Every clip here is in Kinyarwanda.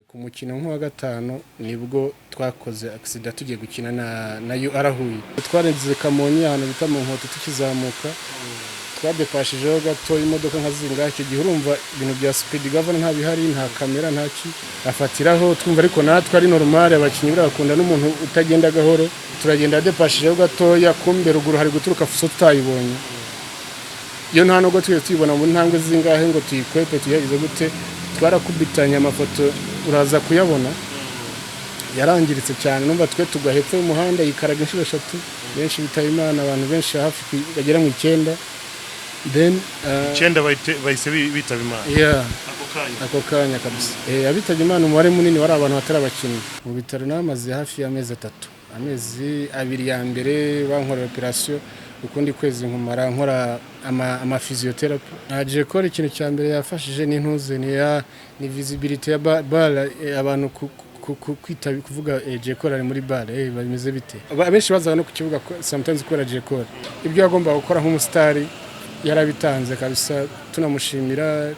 Ku mukino nk'uwa gatanu nibwo twakoze accident tugiye gukina na UR Huye. Twarenze Kamonyi, ahantu bita mu Nkoto, tukizamuka twadepashijeho gato imodoka nka zingahe. Icyo gihe urumva ibintu bya speed governor nta bihari, nta kamera, nta ki afatiraho twumva, ariko natwe ari normal, abakinnyi bakunda n'umuntu utagenda gahoro. Turagenda depashijeho gatoya, kumbe ruguru hari guturuka fuso tutayibonye. Iyo nta nubwo twigeze tuyibona mu ntambwe zingahe ngo tuyikwepe tugerageze gute. Twarakubitanye, amafoto uraza kuyabona, yarangiritse cyane. Numva twe tugwa hepfo y'umuhanda, yikaraga inshuro eshatu, benshi bitaba Imana, abantu benshi hafi bagera mu 9. Then 9 bahise bitaba Imana? Yeah. Ako kanya? Ako kanya kabisa. Abitabye Imana umubare munini wari abantu batari abakinnyi. Mu bitaro namaze hafi y'amezi 3. Amezi 2 ya mbere bankorera operation, ukundi kwezi nkumara nkora ama physiotherapy. Naje gukora ikintu cya mbere yafashije ni ntuze ni ya ni visibility ya BAL, abantu kwita kuvuga J Cole ari muri BAL, bimeze bite. Abenshi bazaga no ku kibuga sometimes kubera J Cole. Ibyo yagombaga gukora nk'umusitari yarabitanze kabisa, tunamushimira.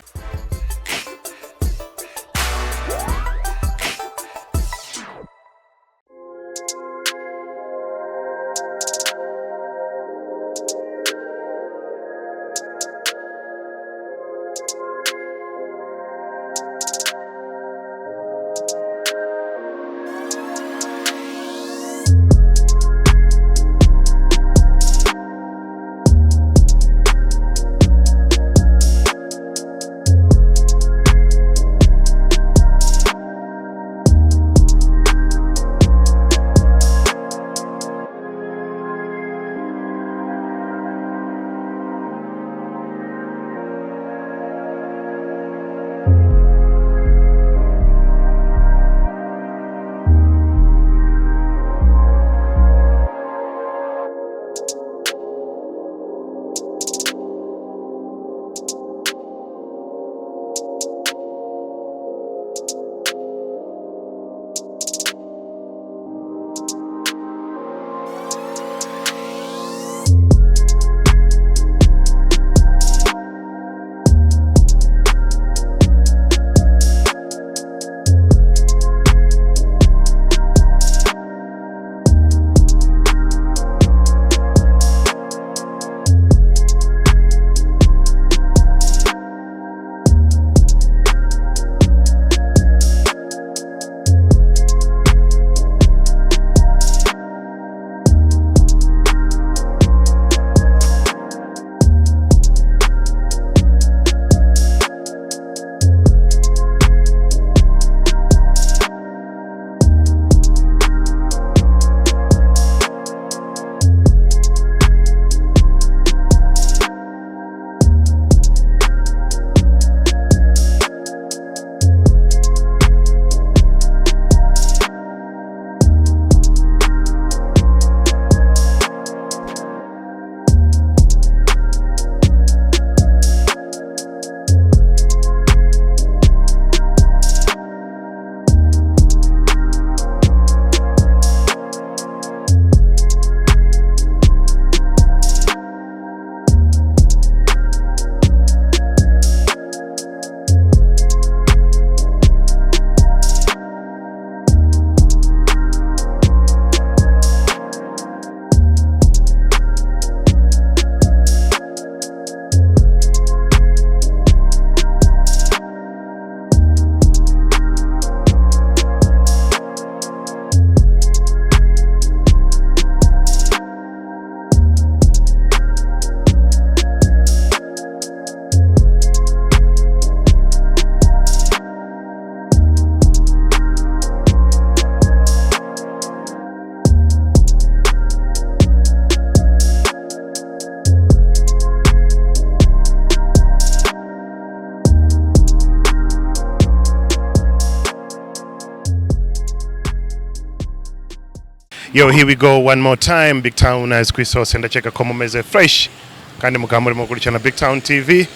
Yo, here we go one more time. Big Town as Chris hose, ndakeka ko mumeze fresh kandi mukaba murimo gukurikirana Big Town TV.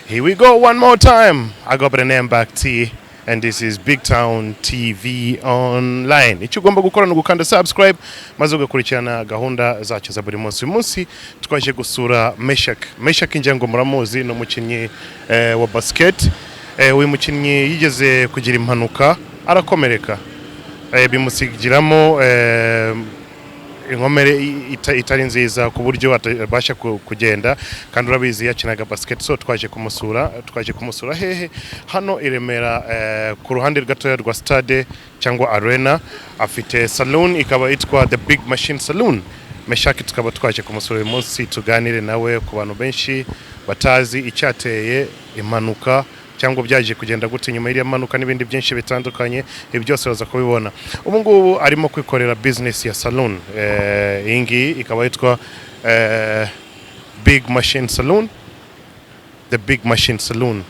Here we go one more time. I go by the name Back T and this is Big Town TV Online. Icyo ugomba gukora ni ugukanda subscribe maze ugakurikirana gahunda zacu za buri munsi. Uyu munsi twaje gusura Meshak. Meshak ngira ngo muramuzi, ni umukinnyi wa basket. Uyu mukinnyi yigeze kugira impanuka. Arakomereka, bimusigiramo inkomere itari nziza ku buryo atabasha kugenda, kandi urabizi yakinaga basket. So twaje kumusura hehe? Hano i Remera, ku ruhande gatoya rwa stade cyangwa arena. Afite saloon, ikaba yitwa The Big Machine Saloon. Meshaki tukaba twaje kumusura uyu munsi, tuganire nawe. Ku bantu benshi batazi icyateye impanuka cyangwa byaje kugenda gute nyuma y'iriya mpanuka n'ibindi byinshi bitandukanye, ibi byose baza kubibona. Ubu ngubu arimo kwikorera business ya saloon. Iyi ngiyi ikaba yitwa Big Machine Saloon, The Big Machine Saloon.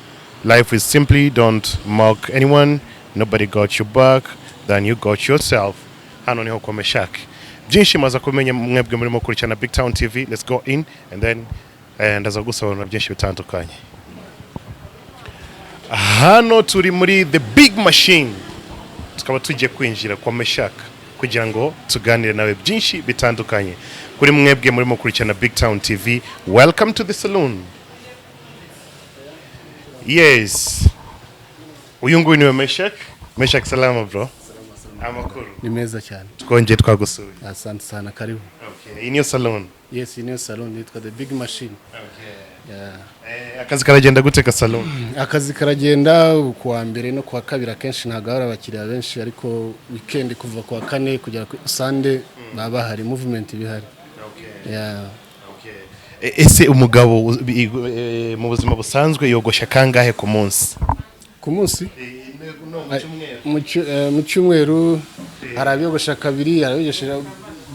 Life is simply, don't mock anyone. Nobody got your back than you got yourself. Hano niho kwa Meshaki. Byinshi maze kumenya mwebwe murimo kurikirana Big Town TV. Let's go in and then ndaza gusobanura byinshi bitandukanye. Hano turi muri The Big Machine, tukaba tugiye kwinjira kwa Meshak kugira ngo tuganire nawe byinshi bitandukanye. Kuri mwebwe murimo kurikirana Big Town TV, welcome to the saloon. Yes, uyu nguyu niwe Meshak. Meshak, salama bro, amakuru? Ni meza cyane. Twongeye twagusuye. Asante sana, karibu. Okay. Iyi niyo saloon? Yes, iyi niyo salon, yitwa The Big Machine. Yeah. Akazi karagenda gute ka saloon? Akazi karagenda. Kuwa mbere no kuwa kabiri akenshi ntabwo hari abakiriya benshi, ariko weekend kuva kuwa kane kugera ku Sunday baba bahari, movement ibihari. Yeah. Ese umugabo mu buzima busanzwe yogosha kangahe ku munsi? Ku munsi? Mu cyumweru hari abiyogosha kabiri, hari abiyogosha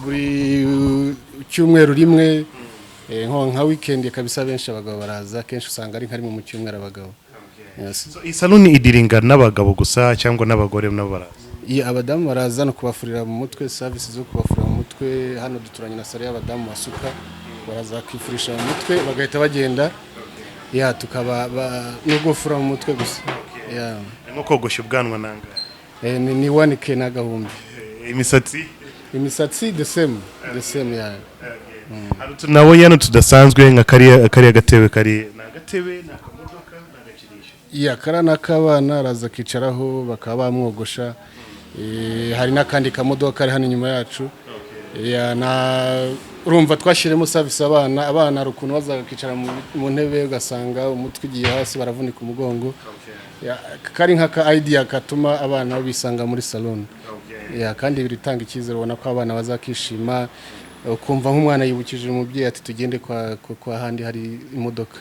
buri cyumweru rimwe. Nko nka weekend kabisa benshi abagabo baraza kenshi, usanga ari nka rimwe mu cyumweru abagabo. Yes. So, iyi salon idiringa n'abagabo gusa cyangwa n'abagore nabo baraza? Iya, abadamu baraza no kubafurira mu mutwe, service zo kubafurira mu mutwe. Hano duturanye na salon y'abadamu basuka, baraza bakifurisha mu mutwe bagahita bagenda. Ya, tukaba no gufura mu mutwe gusa. Ya. Nko kogosha ubwanwa nanga? Ni 1K n'agahumbi. Imisatsi? Imisatsi the same, ya. Hari utu nabonye hano tudasanzwe, nka kariya gatebe kari, ni agatebe, ni akamodoka, ni agakinisho? Iya, kariya ni ak'abana, araza akicaraho bakaba bamwogosha. Hari n'akandi kamodoka kari hano inyuma yacu. Ya, na urumva twashyiremo service abana. Abana hari ukuntu baza bakicara mu ntebe, ugasanga umutwe ugiye hasi, baravunika umugongo. Ya, kari nk'aka idea katuma abana bisanga muri salon. Ya, kandi biritanga icyizere, ubona ko abana bazakishima, ukumva nk'umwana yibukije umubyeyi ati: "Tugende kwa handi hari imodoka."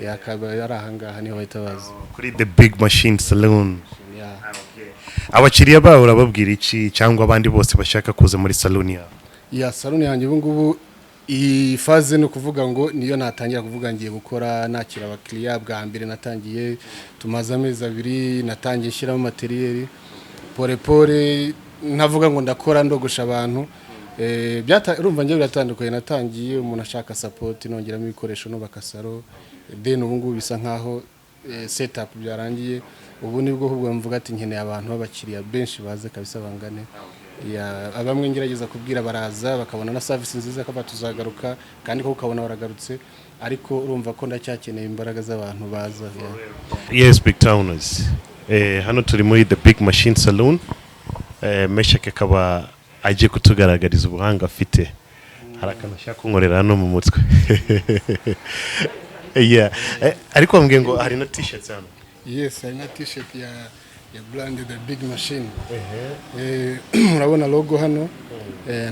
Ya, akaba ari ahangaha niho bahita baza. Kuri The Big Machine Saloon. Ya. Abakiriya bawe urababwira iki, cyangwa abandi bose bashaka kuza muri saloon yawe? Ya, salon yanjye ubu ngubu iyi phase ni ukuvuga ngo niyo natangira kuvuga ngiye gukora nakira abakiriya bwa mbere. Natangiye, tumaze amezi 2, natangiye nshyiramo matériel pole pole, ntavuga ngo ndakora ndogosha abantu. Urumva njye biratandukanye. Natangiye umuntu ashaka support, nongeramo ibikoresho, nubaka salon, then ubu ngubu bisa nkaho setup byarangiye. Ubu nibwo ahubwo mvuga ati nkeneye abantu b'abakiriya benshi baze kabisa bangane. Ya, bamwe ngerageza kubwira baraza, bakabona na service nziza ko tuzagaruka, kandi ko ukabona baragarutse, ariko urumva ko ndacyakeneye imbaraga z'abantu baza. Ya. Yes, Big Towners, hano turi muri The Big Machine Saloon. Meshak akaba agiye kutugaragariza ubuhanga afite. Hari akantu ashaka kunkorera hano mu mutwe. Yeah. Ariko bambwiye ngo hari na T-shirts hano. Yes, hari na T-shirt ya brand The Big Machine. Murabona logo hano.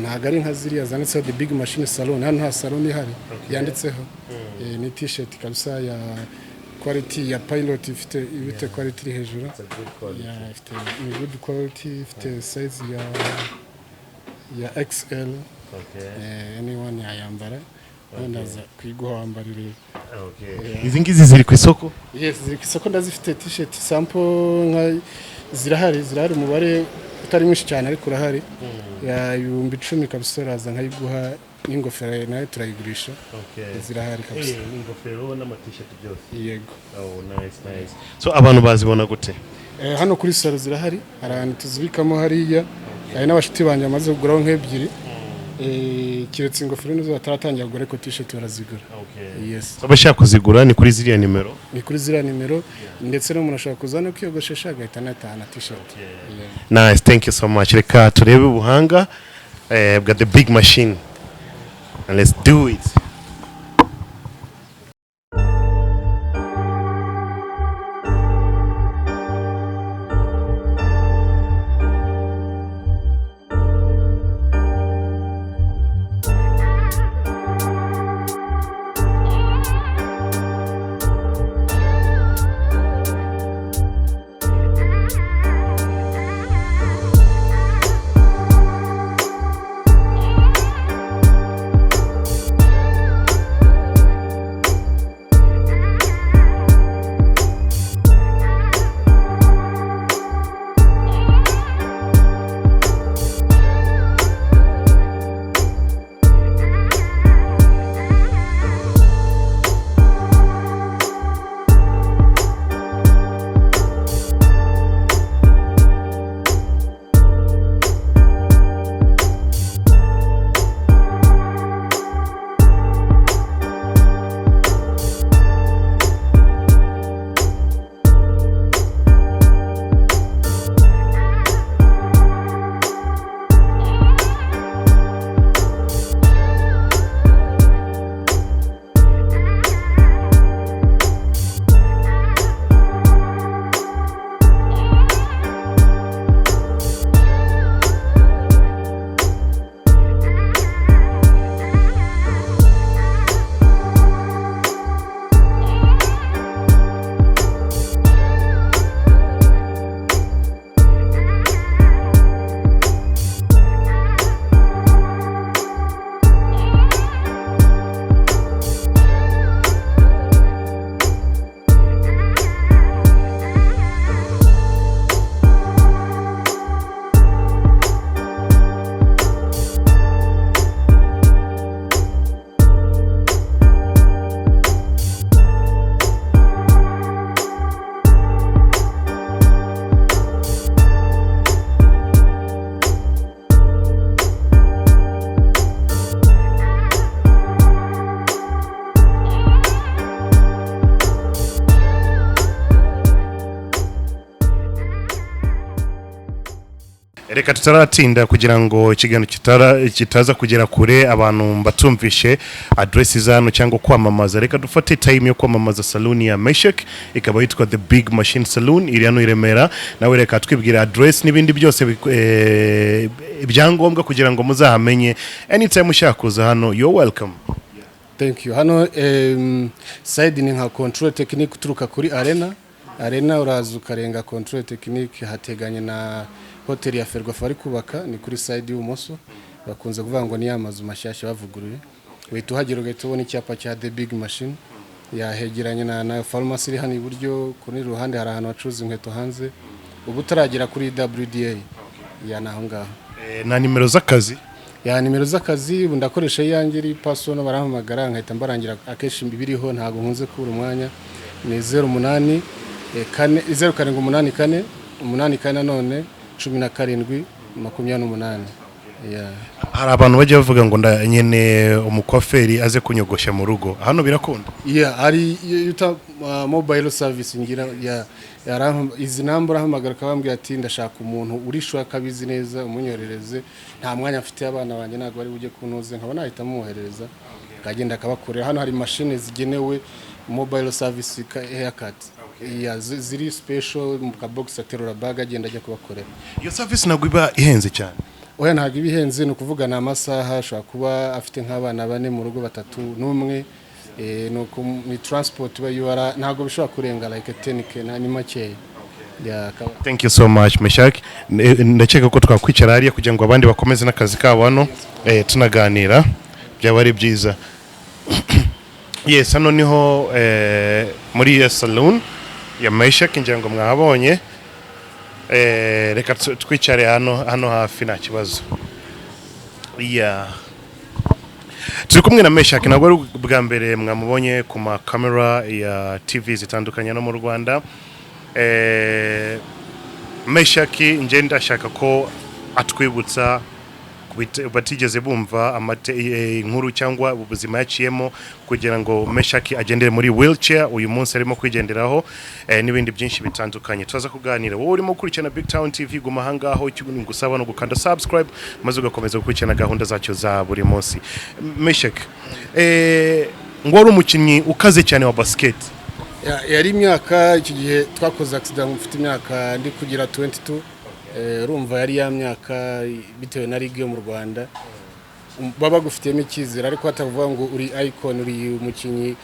Ntabwo ari nka ziriya zanditseho The Big Machine Salon. Hano nta salon ihari yanditseho. Ni T-shirt kabisa ya quality ya Pilot, ifite quality iri hejuru. Ya, ifite, ni good quality, ifite size ya XL. Anyone yayambara. Wenda ndaza kuyiguha wambarire. Izi ngizi ziri ku isoko? Yes, ziri ku isoko, ndazifite. T-shirt sample nka zirahari, umubare utari mwinshi cyane ariko urahari. Ya, 10,000 kabisa, uraza nkayiguha, n'ingofero nayo turayigurisha. Zirahari kabisa. N'ingofero n'ama T-shirt byose? Yego. Oh, nice, nice. So abantu bazibona gute? Hano kuri salon zirahari, hari ahantu tuzibikamo hariya. Hari n'abashuti banjye bamaze kuguraho nk'ebyiri. Keretse ingofero nizo bataratangira kugura, ariko t-shirt barazigura, yes. So abashaka kuzigura ni kuri ziriya nimero. Ni kuri ziriya nimero, ndetse n'umuntu ashobora kuza no kwiyogoshesha agahita anatahana t-shirt. Yeah. Nice, thank you so much. Reka turebe ubuhanga bwa The Big Machine and let's do it. Reka tutaratinda, kugira ngo ikiganiro kitaza kugera kure, abantu batumvishe address za hano cyangwa kwamamaza, reka dufate time yo kwamamaza saloon ya Meshek, ikaba yitwa The Big Machine Saloon, iri hano i Remera. Nawe reka twibwira address n'ibindi byose ibyangombwa kugira ngo muzahamenye. Anytime ushaka kuza hano, you're welcome. Thank you. Hano side ni nka Contrôle Technique, uturuka kuri Arena. Arena uraza ukarenga Contrôle Technique, hateganye na hoteli ya Ferwafa bari kubaka, ni kuri side y'ibumoso. Bakunze kuvuga ngo ni ya mazu mashyashya bavuguruye. Uhita uhagera ugahita ubona icyapa cya The Big Machine. Yahegeranye na farumasi iri hano iburyo, ku rundi ruhande hari ahantu bacuruza inkweto hanze. Ubu utaragera kuri WDA. Ya, ni aho ngaho. Na nimero z'akazi? Ya, nimero z'akazi ubu ndakoresha iyanjye iri personal, barampamagara nkahita mbarangira. Akenshi biriho, ntabwo nkunze kubura umwanya. Ni 08 4, 0784 84 nanone 17 28. Ya. Hari abantu bajya bavuga ngo nyene umukwaferi aze kunyogosha mu rugo, hano birakunda? Yeah, hari iyo uta mobile service ngira ya izi namba, urahamagara ukabambwira ati: "Ndashaka umuntu uri sure akabizi neza, umunyoherereze, nta mwanya mfite, abana banjye ntabwo bari bujye kunoze." Nkaba nahita mwoherereza akagenda akabakorera. Hano hari mashini zigenewe mobile service haircut. Yeah, ziri special mu kabox, aterura bag agenda ajya kubakorera. Iyo service ntabwo iba ihenze cyane? Oya, ntabwo iba ihenze. Ni ukuvuga ni amasaha, ashobora kuba afite nk'abana bane mu rugo, batatu n'umwe, ni transport iba yubara, ntabwo bishobora kurenga like 10K, ni makeya. Ya, Thank you so much, Meshak. Ndakeka ko twakwicara hariya kugira ngo abandi bakomeze n'akazi kabo hano, tunaganira byaba ari byiza. Yes, hano niho muri iyo saloon ya Meshak, ngira ngo mwahabonye. Reka twicare hano hafi, nta kibazo. Yeah. Turi kumwe na Meshak, ntabwo ari ubwa mbere mwamubonye ku makamera ya TV zitandukanye no mu Rwanda. Meshaki, nje ndashaka ko atwibutsa Batigeze bumva inkuru cyangwa ubuzima yaciyemo kugira ngo Meshaki agendere muri wheelchair uyu munsi arimo kwigenderaho, n'ibindi byinshi bitandukanye tuza kuganira. Wowe urimo gukurikirana Big Town TV, guma ahangaho. Icyo ngusaba no gukanda subscribe maze ugakomeza gukurikirana gahunda zacyo za buri munsi. Meshaki, ngo wari umukinnyi ukaze cyane wa basket? Yari imyaka, icyo gihe twakoze accident mfite imyaka ndi kugira 22. Urumva yari ya myaka, bitewe na ligue yo mu Rwanda, baba bagufitiyemo icyizere, ariko hatavuga ngo uri icon, uri umukinnyi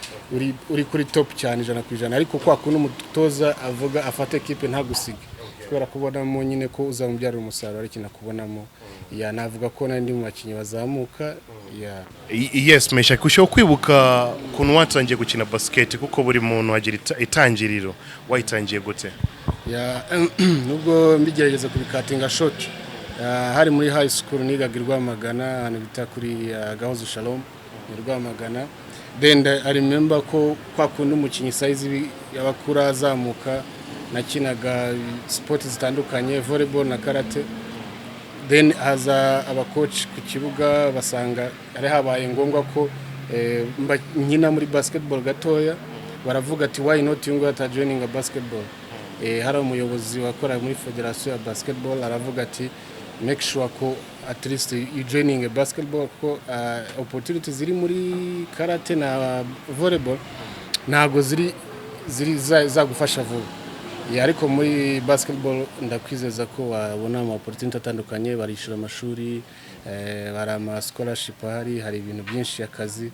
uri kuri top cyane 100%, ariko kwa kundi umutoza avuga afata ekipe ntagusige kubera kubonamo nyine ko uzamubyarira umusaruro, ariko nakubonamo ya navuga ko nari ndi mu bakinnyi bazamuka ya. Yes, Meshaki, ushobora kwibuka ukuntu watangiye gukina basket? Kuko buri muntu agira itangiriro. Wayitangiye gute? Ya, nubwo mbigerageza kubicuttinga short, hari muri high school nigaga i Rwamagana, ahantu bita kuri Gahozo Shalom ni Rwamagana. Then I remember ko kwa kundi umukinnyi size y'abakura azamuka, nakinaga sport zitandukanye, volleyball na karate. Then haza abacoach ku kibuga, basanga hari habaye ngombwa ko nkina muri basketball gatoya. Baravuga ati: "Why not you ngo atajoininga basketball?" Hari umuyobozi wakora muri federation ya basketball, aravuga ati: "Make sure ko at least you joining a basketball, kuko opportunities ziri muri karate na volleyball ntago ziri zagufasha vuba. Ya, ariko muri basketball ndakwizeza ko wabona ama opportunity atandukanye, barishyura amashuri, hari ama scholarship ahari, hari ibintu byinshi, akazi."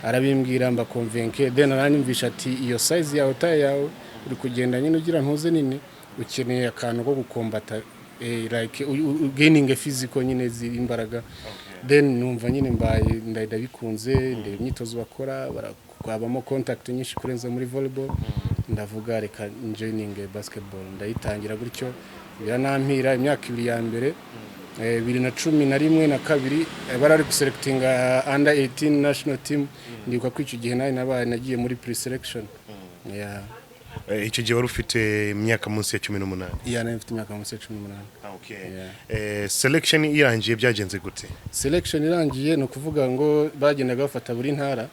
Arabimbwira, mbaconvince. Then aranyumvisha ati: "Iyo size yawe, taille yawe, uri kugenda nyine ugira ntuze nini, ukeneye akantu ko gukombata, like gaining physical nyine ziri imbaraga." Then numva nyine mbaye ndabikunze, ndeba imyitozo bakora, barakwabamo contact nyinshi kurenza muri volleyball. Ndavuga reka njoining basketball. Ndayitangira gutyo, biranampira. Imyaka 2 ya mbere, 2011 na kabiri, bari bari guselectinga under 18 national team. Ndibuka ko icyo gihe nawe nabaye nagiye muri pre-selection, yeah. Icyo gihe wari ufite imyaka munsi ya 18? Yeah, nari mfite imyaka munsi ya 18. Okay. Yeah. Selection irangiye byagenze gute? Selection irangiye, ni ukuvuga ngo bagendaga bafata buri ntara,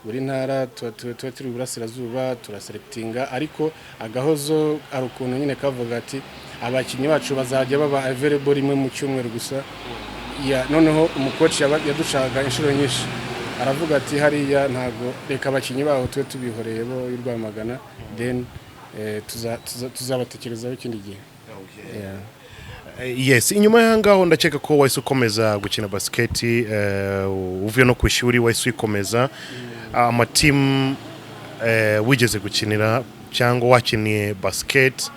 buri ntara. Tuba turi iburasirazuba, turaselectinga, ariko Agahozo hari ukuntu nyine kavuga ati: "Abakinnyi bacu bazajya baba available rimwe mu cyumweru gusa." Ya, noneho umucoach yadushaka inshuro nyinshi, aravuga ati: "Hariya ntago, reka abakinnyi baho tube tubihoreye bo i Rwamagana, then tuzabatekerezaho ikindi gihe." Yeah. Yes, inyuma y'ahangaho ndakeka ko wahise ukomeza gukina basket, uvuye no ku ishuri wahise uyikomeza. Amatimu wigeze gukinira cyangwa wakiniye basket,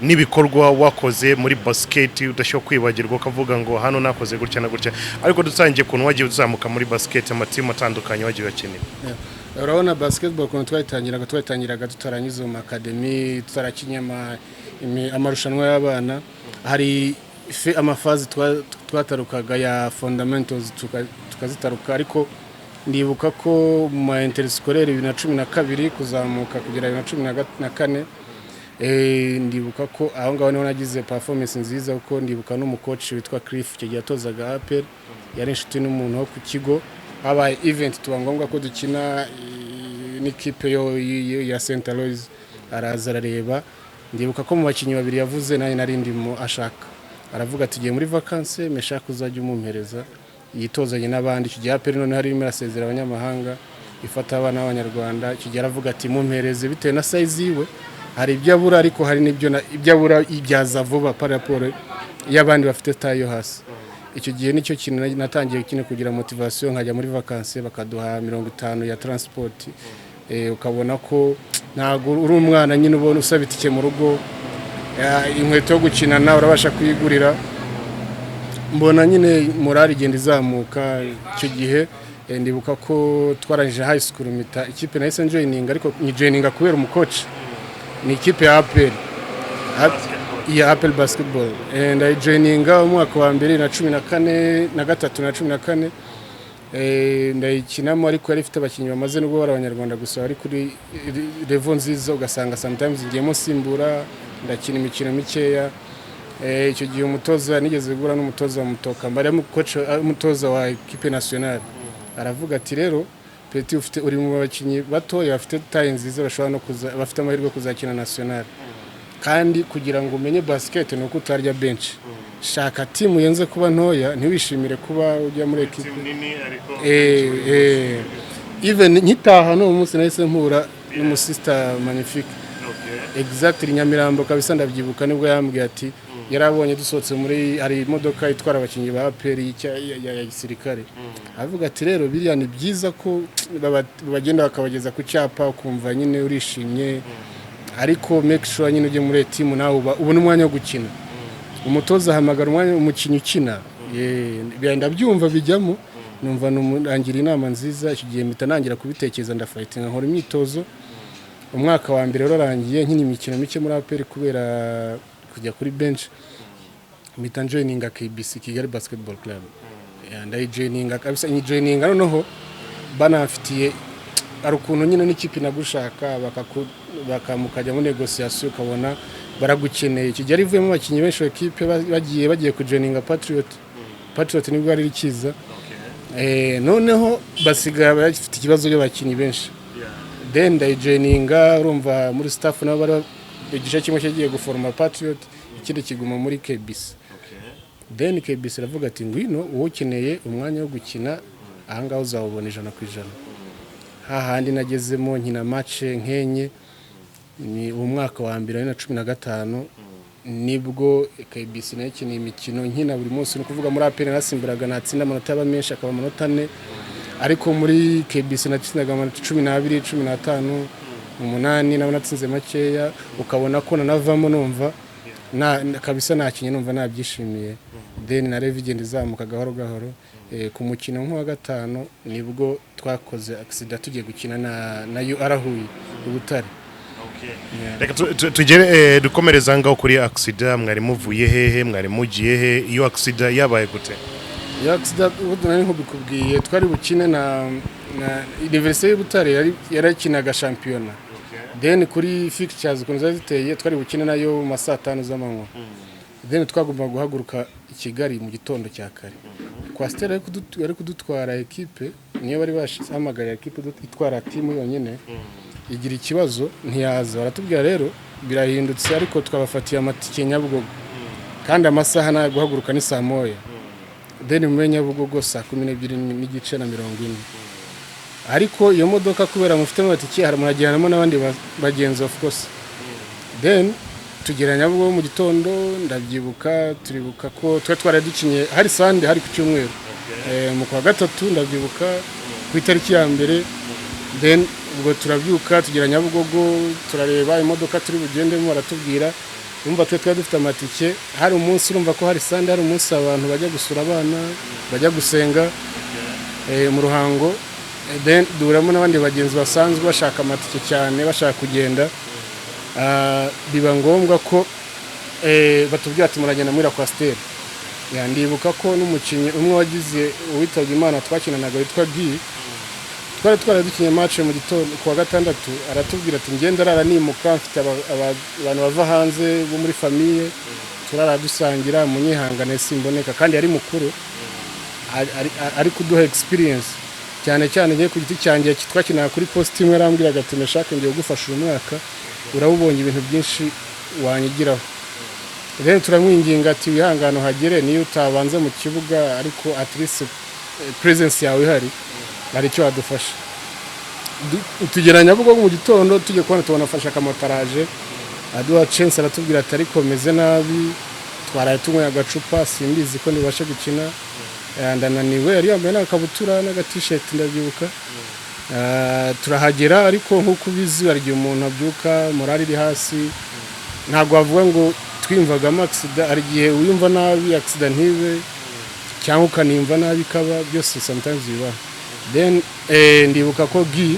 n'ibikorwa wakoze muri basket udashobora kwibagirwa, ukavuga ngo hano nakoze gutya na gutya. Ariko dutangiye ukuntu wagiye uzamuka muri basket, amatimu atandukanye wagiye uyakinira. Yeah. Urabona basketball ukuntu twayitangiraga tutaranyuze mu academy, tutarakinye amarushanwa y'abana. Hari amaphases twatarukaga ya fundamentals, tukazitaruka. Ariko ndibuka ko mu ma interscolaire 2012 kuzamuka kugera 2014, ndibuka ko aho ngaho niho nagize performance nziza, kuko ndibuka n'umucoach witwa Cliff, icyo gihe yatozaga APR, yari inshuti n'umuntu wo ku kigo. Habaye event, tuba ngombwa ko dukina n'ikipe yo ya St Aloys. Araza arareba. Ndibuka ko mu bakinnyi babiri yavuze nanjye nari ndimo ashaka. Aravuga ati: "Tugiye muri vacances, Meshaki uzajya umumpereza yitozanye n'abandi." Icyo gihe APR noneho harimo irasezera abanyamahanga, ifata abana b'abanyarwanda. Icyo gihe aravuga ati: "Mumpereze, bitewe na size yiwe hari ibyo abura, ariko hari n'ibyo ibyo abura ibyaza vuba par rapport y'abandi bafite taille yo hasi." Icyo gihe nicyo kintu natangiye kino kugira motivation, nkajya muri vacances bakaduha 50 ya transport. Ukabona ko ntabwo uri umwana nyine ubona usaba itike mu rugo, inkweto yo gukinana urabasha kuyigurira. Mbona nyine morale igenda izamuka. Icyo gihe ndibuka ko twarangije high school, mpita ikipe nahise njoininga, ariko nyijoininga kubera umucoach, ni ikipe ya APR, ya APR basketball. Ndayijoininga umwaka wa mbere na 14 na gatatu na 14. Ndayikinamo, ariko yari ifite abakinnyi bamaze, nubwo bari abanyarwanda gusa, bari kuri level nziza. Ugasanga sometimes ngiyemo nsimbura, ndakina imikino mikeya. Icyo gihe umutoza, nigeze guhura n'umutoza wa Mutoka mbari, umutoza wa équipe nationale, aravuga ati: "Rero petit, ufite, uri mu bakinnyi batoya bafite taille nziza, bashobora no kuza, bafite amahirwe yo kuzakina nationale. Kandi kugira ngo umenye basket ni uko utarya bench. Shaka team yenze kuba ntoya, ntiwishimire kuba ujya muri ekipe Nini ariko. Even nkitaha n'uwo munsi nahise mpura n'umusista Magnifique. Exactly, Nyamirambo kabisa. Ndabyibuka nibwo yambwiye ati, yarabonye dusohotse muri, hari imodoka itwara abakinnyi ba APR ya gisirikare, avuga ati: "Rero biriya ni byiza ko bagenda bakabageza ku cyapa, ukumva nyine urishimye, ariko make sure nyine ujye muri team nawe uba ubone umwanya wo gukina." Umutoza ahamagara umwanya umukinnyi ukina. Ndabyumva bijyamo, numva nurangira inama nziza. Icyo gihe mpita nangira kubitekereza, ndafightinga, nkora imyitozo. Umwaka wa mbere wararangiye nkina imikino mike muri APR kubera kujya kuri bench, mpita njoininga KBC, Kigali Basketball Club. Yeah, ndayijoininga kabisa, nyijoininga noneho banafitiye, hari ukuntu nyine n'ikipe inagushaka, bakamukajya muri négociation, ukabona baragukeneye. Icyo gihe ivuyemo abakinnyi benshi wa ekipe bagiye kujoininga Patriot. Patriot nibwo yari ikiza. Noneho basigaye bafite ikibazo by'abakinnyi benshi, then ndayijoininga. Urumva muri staff nabo bari igice kimwe cyagiye guforoma Patriot, ikindi kiguma muri KBC. Then KBC iravuga ati: "Ngwino, wowe ukeneye umwanya wo gukina ahangaha uzawubona 100%." Hahandi nagezemo nkina match nkenye. Ni umwaka wa mbere, 2015, nibwo KBC nayo ikeneye imikino, nkina buri munsi. Ni ukuvuga muri APR nasimburaga, natsinda amanota aba menshi akaba amanota 4, ariko muri KBC natsindaga amanota 12, 15, 8, nabo natsinze makeya, ukabona ko nanavamo numva kabisa nakinye, numva nabyishimiye. Then na level igenda izamuka gahoro gahoro. Ku mukino nk'uwa gatanu nibwo twakoze accident tugiye gukina na UR Huye i Butare. Reka tugere dukomereza ngaho kuri accident. Mwari muvuye hehe? Mwari mugiye he? Iyo accident yabaye gute? Iyo accident, ubu nari nkubikubwiye, twari bukine na Université y'u Butare, yari yarakinaga shampiyona. Then kuri fixtures ukuntu zari ziteye, twari bukine nayo mu ma saa 5 z'amanywa. Then twagomba guhaguruka i Kigali mu gitondo cya kare. Coaster yari kudutwara ekipe, niyo bari bahamagariye ekipe itwara team yonyine, igira ikibazo ntiyaza. Baratubwira: "Rero birahindutse, ariko twabafatiye amatike Nyabugogo, kandi amasaha nayo guhaguruka ni saa 1." Then mumenye Nyabugogo saa 12 n'igice na 40. Ariko iyo modoka, kubera mufitemo amatike, hari murajyanamo n'abandi bagenzi, of course. Then tugera Nyabugogo mu gitondo. Ndabyibuka, turibuka ko twari twaradukinye, hari Sunday, hari ku cyumweru, mu kwa gatatu, ndabyibuka ku itariki ya 1. Then ubwo turabyuka, tugera Nyabugogo, turareba imodoka turi bugendemo, baratubwira. Urumva twe twari dufite amatike, hari umunsi, urumva ko hari Sunday, hari umunsi abantu bajya gusura abana, bajya gusenga mu Ruhango. Then duhuramo n'abandi bagenzi basanzwe bashaka amatike cyane, bashaka kugenda. Biba ngombwa ko batubwira ati: "Muragenda muri coaster." Ndibuka ko n'umukinnyi umwe wagize, uwitabye Imana, twakinanaga witwa Guy, twari twaradukinye match mu gitondo ku wa gatandatu, aratubwira ati: "Ngenda arara nimuka, mfite abantu bava hanze bo muri famille, turara dusangira, munyihangane simboneka." Kandi yari mukuru, ari kuduha experience cyane cyane. Ngiye ku giti cyanjye, twakinaga kuri post imwe, arambwiraga ati: "Ndashaka ngiye kugufasha uyu mwaka, urabubonye ibintu byinshi wanyigiraho." Rero turamwinginga ati: "Wihangane uhagere, niyo utabanza mu kibuga, ariko at least presence yawe ihari, hari icyo wadufasha." Tugera Nyabugogo mu gitondo, tujye kubona tubona afashe akamotaraje, aduha chance, aratubwira ati: "Ariko meze nabi, twaraye tunyweye agacupa, simbizi ko nibashe gukina, ndananiwe." Yari yambaye n'agakabutura n'agatisheti, ndabyibuka. Turahagera, ariko nk'uko ubizi, hari igihe umuntu abyuka morale iri hasi. Ntabwo wavuga ngo twiyumvagamo accident. Hari igihe wiyumva nabi accident ntibe, cyangwa ukaniyumva nabi ikaba. Byose sometimes bibaho. Then ndibuka ko Guy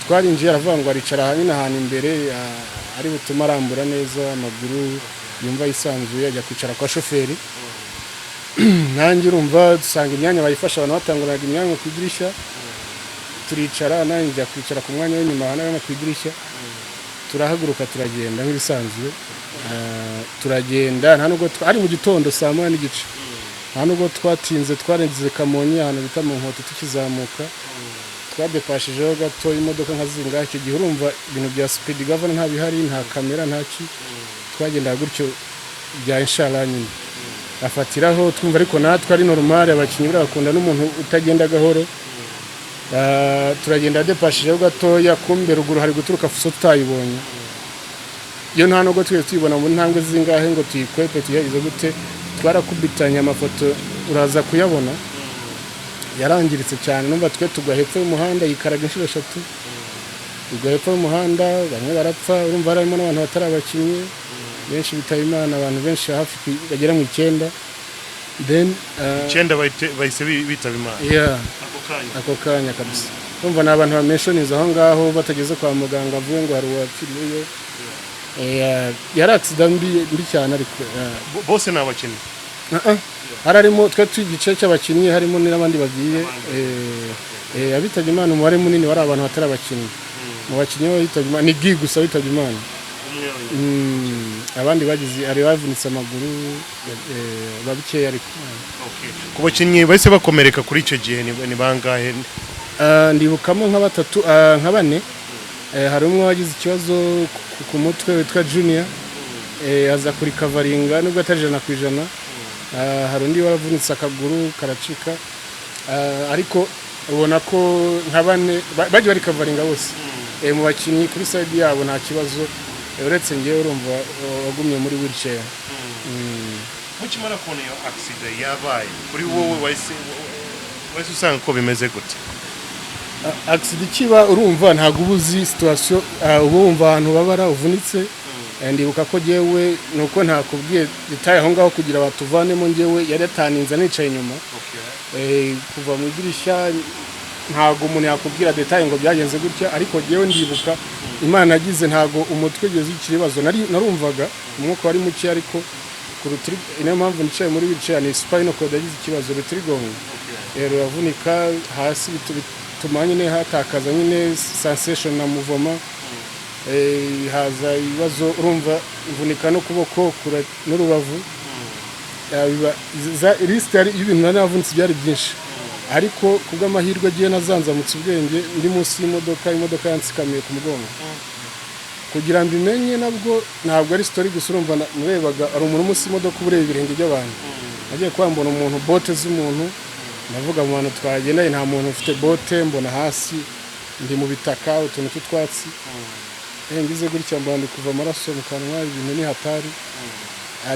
twarinjiye, aravuga ngo aricara nyine ahantu imbere, ari butume arambura neza amaguru, yumva yisanzuye, ajya kwicara kwa shoferi. Nanjye urumva dusanga imyanya bayifasha, abantu batanguraga imyanya ku idirishya, turicara, nanjye njya kwicara ku mwanya w'inyuma ahana ku idirishya. Turahaguruka, turagenda nk'ibisanzwe. Turagenda, nta nubwo ari mu gitondo saa 1:30, nta nubwo twatinze. Twarenze Kamonyi, ahantu bita mu Nkoto, tukizamuka twadepashijeho gato imodoka nka zingahe. Icyo gihe urumva ibintu bya speed governor nta bihari, nta kamera, nta ki, twagendaga gutyo bya inshallah nyine afatiraho twumva. Ariko natwe ari normal, abakinnyi buriya bakunda n'umuntu utagenda gahoro. Turagenda depashijeho gatoya, kumbe ruguru hari guturuka fuso tutayibonye. Iyo nta nubwo twese tuyibona mu ntambwe zingahe ngo tuyikwepe tuyagize gute, twarakubitanye. Amafoto uraza kuyabona, yarangiritse cyane. Numva twe tugwa hepfo y'umuhanda, yikaraga inshuro eshatu, tugwa hepfo y'umuhanda, bamwe barapfa. Urumva harimo n'abantu batari abakinnyi benshi bitaba Imana, abantu benshi hafi bagera mu 9. Then 9 bahise bitaba Imana yeah, ako kanya? Ako kanya kabisa. Urumva ni abantu bamenshoniza aho ngaho batageze kwa muganga, avuye ngo hari uwapfiriyeyo. Yari accident mbi mbi cyane, ariko Bose ni abakinnyi? Uh-uh. Hari harimo twe igice cy'abakinnyi, harimo n'abandi bagiye abitabye Imana. Umubare munini wari abantu batari abakinnyi. Mu bakinnyi bo bitabye Imana ni Gi gusa witabye Imana. Abandi bagize, hari bavunitse amaguru, babikeya ariko. Ku bakinnyi bahise bakomereka kuri icyo gihe ni bangahe? Ndibukamo nka batatu, nka bane. Hari umwe wagize ikibazo ku mutwe witwa Junior, aza kurecoveringa nubwo atari 100%. Hari undi wavunitse akaguru karacika. Ariko ubona ko nka bane bagiye barecoveringa bose. Mu bakinnyi kuri side yabo nta kibazo, uretse ngewe urumva wagumye muri wheelchair. Mukimara kubona iyo accident yabaye kuri wowe, wahise usanga ko bimeze gute? Accident ikiba, urumva ntabwo uba uzi situation, uba wumva ahantu ubabara uvunitse. Ndibuka ko jyewe nuko ntakubwiye detail aho ngaho kugira batuvanemo, njyewe yari yataninze nicaye inyuma. Kuva mu idirishya ntabwo umuntu yakubwira detail ngo byagenze gutya, ariko jyewe ndibuka Imana yagize ntabwo umutwe ugeze ikibazo. Narumvaga umwuka wari muke, ariko ku rutiri, niyo mpamvu nicaye muri wheelchair, ni spinal cord yagize ikibazo, urutirigongo ruravunika hasi, bituma nyine hatakaza nyine sensation na mouvement. Haza ibibazo, urumva mvunika n'ukuboko n'urubavu. Liste y'ibintu nari navunitse byari byinshi, ariko kubw'amahirwe agiye nazanzamutse ubwenge ndi munsi y'imodoka. Imodoka yansikamiye ku mugongo. Kugira ngo mbimenye nabwo ntabwo ari story gusa, urumva narebaga ari umuntu munsi y'imodoka, uba ureba ibirenge by'abantu. Nagiye kuba mbona umuntu, bote z'umuntu, ndavuga mu bantu twagendanye nta muntu ufite bote. Mbona hasi ndi mu bitaka, utuntu tw'utwatsi. Ngize gutya mbona ndi kuva amaraso mu kanwa, ibintu ni hatari.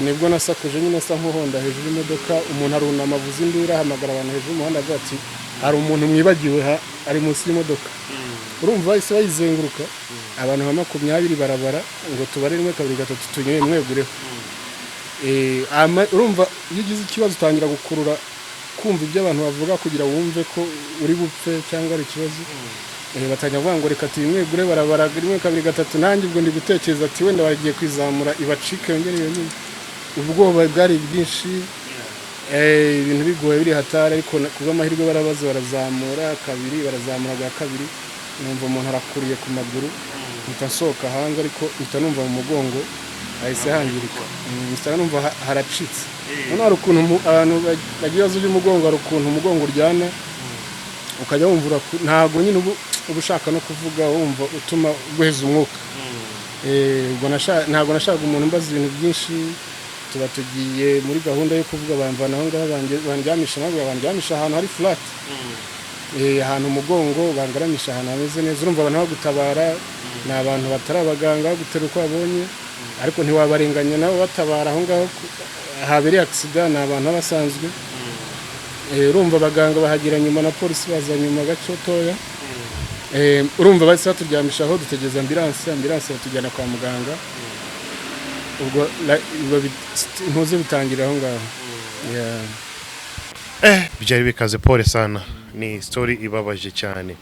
Nibwo nasakuje nyine asa nk'uhonda hejuru y'imodoka, umuntu arunama avuza induru, ahamagara abantu hejuru y'umuhanda, avuga ati: "Hari umuntu mwibagiwe ari munsi y'imodoka." Urumva bahise bayizenguruka, abantu nka 20 barabara ngo tubare rimwe, kabiri, gatatu, tunyure mwegureho. Urumva iyo ugize ikibazo utangira gukurura kumva ibyo abantu bavuga kugira wumve ko uri bupfe cyangwa ari ikibazo. Batangira kuvuga ngo reka tuyimwegure, barabara rimwe, kabiri, gatatu. Nanjye ubwo ndi gutekereza ati wenda bagiye kwizamura ibacike yongere yonyine. Ubwoba bwari bwinshi, ibintu bigoye biri hatari, ariko kubw'amahirwe barabaza, barazamura kabiri, barazamura bwa kabiri, numva umuntu arakuriye ku maguru, mpita nsohoka hanze, ariko mpita numva mu mugongo hahise hangirika. Mpita numva haracitse. Noneho hari ukuntu abantu bagira ibibazo by'umugongo, hari ukuntu umugongo uryana ukajya wumva ntabwo nyine uba ushaka no kuvuga, wumva utuma uguheza umwuka. Ubwo ntabwo nashakaga umuntu umbaza ibintu byinshi. Tuba tugiye muri gahunda yo kuvuga, bamvana aho ngaho bandyamisha, nabwo bandyamisha ahantu hari flat, ahantu umugongo bangaramisha ahantu hameze neza. Urumva abantu bagutabara ni abantu batari abaganga, bagutera uko babonye, ariko ntiwabarenganya nabo batabara aho ngaho habereye accident, ni abantu baba basanzwe. Urumva abaganga bahagera nyuma na polisi baza nyuma gatoya. Urumva bahise baturyamisha aho, dutegereza ambulance, ambulance batujyana kwa muganga. Ubwo ubwo ntuze bitangira aho ngaho. Yeah. Byari bikaze, pole sana, ni story ibabaje cyane.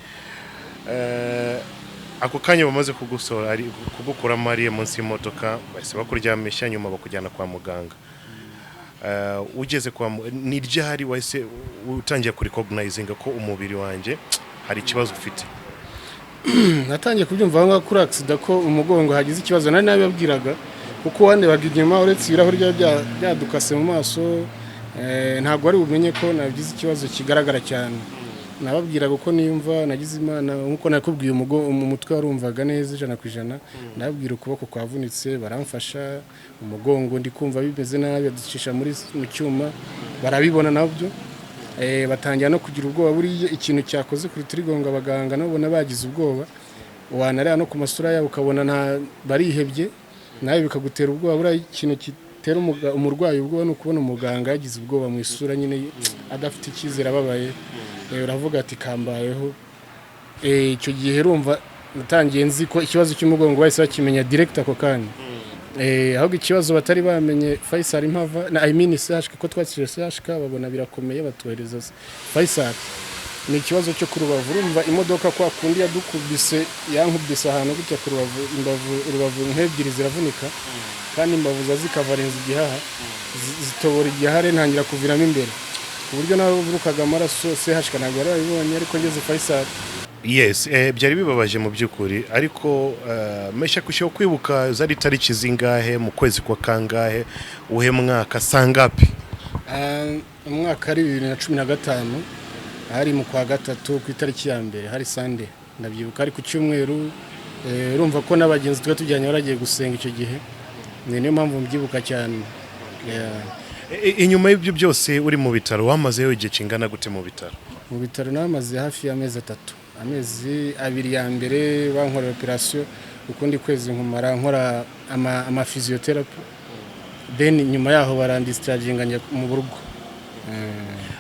Ako kanya bamaze kugusora ari kugukuramo ariye munsi y'imodoka, bahise bakuryamisha, nyuma bakujyana kwa muganga. Ugeze kwa ni ryari wahise utangiye kurecognizinga ko umubiri wanjye hari ikibazo ufite? Natangiye kubyumva aho ngaho kuri accident ko umugongo hagize ikibazo. Nari nabibabwiraga Kuko wandebaga inyuma, uretse ibirahuri byaba byadukase mu maso, ntabwo wari bumenye ko nagize ikibazo kigaragara cyane. Nababwiraga uko niyumva. Nagize Imana, nkuko nakubwiye, mu mutwe warumvaga neza 100%. Nababwira ukuboko kwavunitse, baramfasha. Umugongo ndi kumva bimeze nabi, baducisha mu cyuma, barabibona nabyo. Batangira no kugira ubwoba. Buriya ikintu cyakoze ku rutirigongo, abaganga nabo ubona bagize ubwoba. Wanareba no ku masura yabo ukabona nta barihebye, nawe bikagutera ubwoba. Buriya ikintu gitera umurwayi ubwoba ni ukubona umuganga yagize ubwoba mu isura nyine, adafite icyizere, ababaye. Uravuga ati kambayeho. Icyo gihe urumva natangiye nzi ko ikibazo cy'umugongo bahise bakimenya direct ako kanya. Ahubwo ikibazo batari bamenye Faisal mpava na, I mean, CHK, ko twakiriye CHK babona birakomeye, batuhereza Faisal, ni ikibazo cyo ku rubavu. Urumva imodoka kwa kundi yadukubise, yankubise ahantu gutya ku rubavu, imbavu, urubavu nk'ebyiri ziravunika, kandi imbavu ziba zikavarinza igihaha, zitobora igihare, ntangira kuviramo imbere ku buryo nawe uvurukaga amaraso. CHK ntabwo bari babibonye, ariko ngeze Faisal. Yes, byari bibabaje mu by'ukuri, ariko mesha kushyiraho kwibuka, zari tariki zingahe, mu kwezi kwa kangahe, uhe mwaka, sangapi? Umwaka ari 2015, hari mu kwa gatatu ku itariki ya mbere, hari Sunday, ndabyibuka ari ku cyumweru. Urumva ko n'abagenzi twari tujyanye baragiye gusenga icyo gihe, ni niyo mpamvu mbyibuka cyane. Yeah. Inyuma y'ibyo byose, uri mu bitaro, wamazeyo igihe kingana gute mu bitaro? Mu bitaro namaze hafi y'amezi 3. Amezi 2 ya mbere bankorera operasiyo, ukundi kwezi nkumara nkora ama physiotherapy, then nyuma yaho barandischarginga njya mu rugo.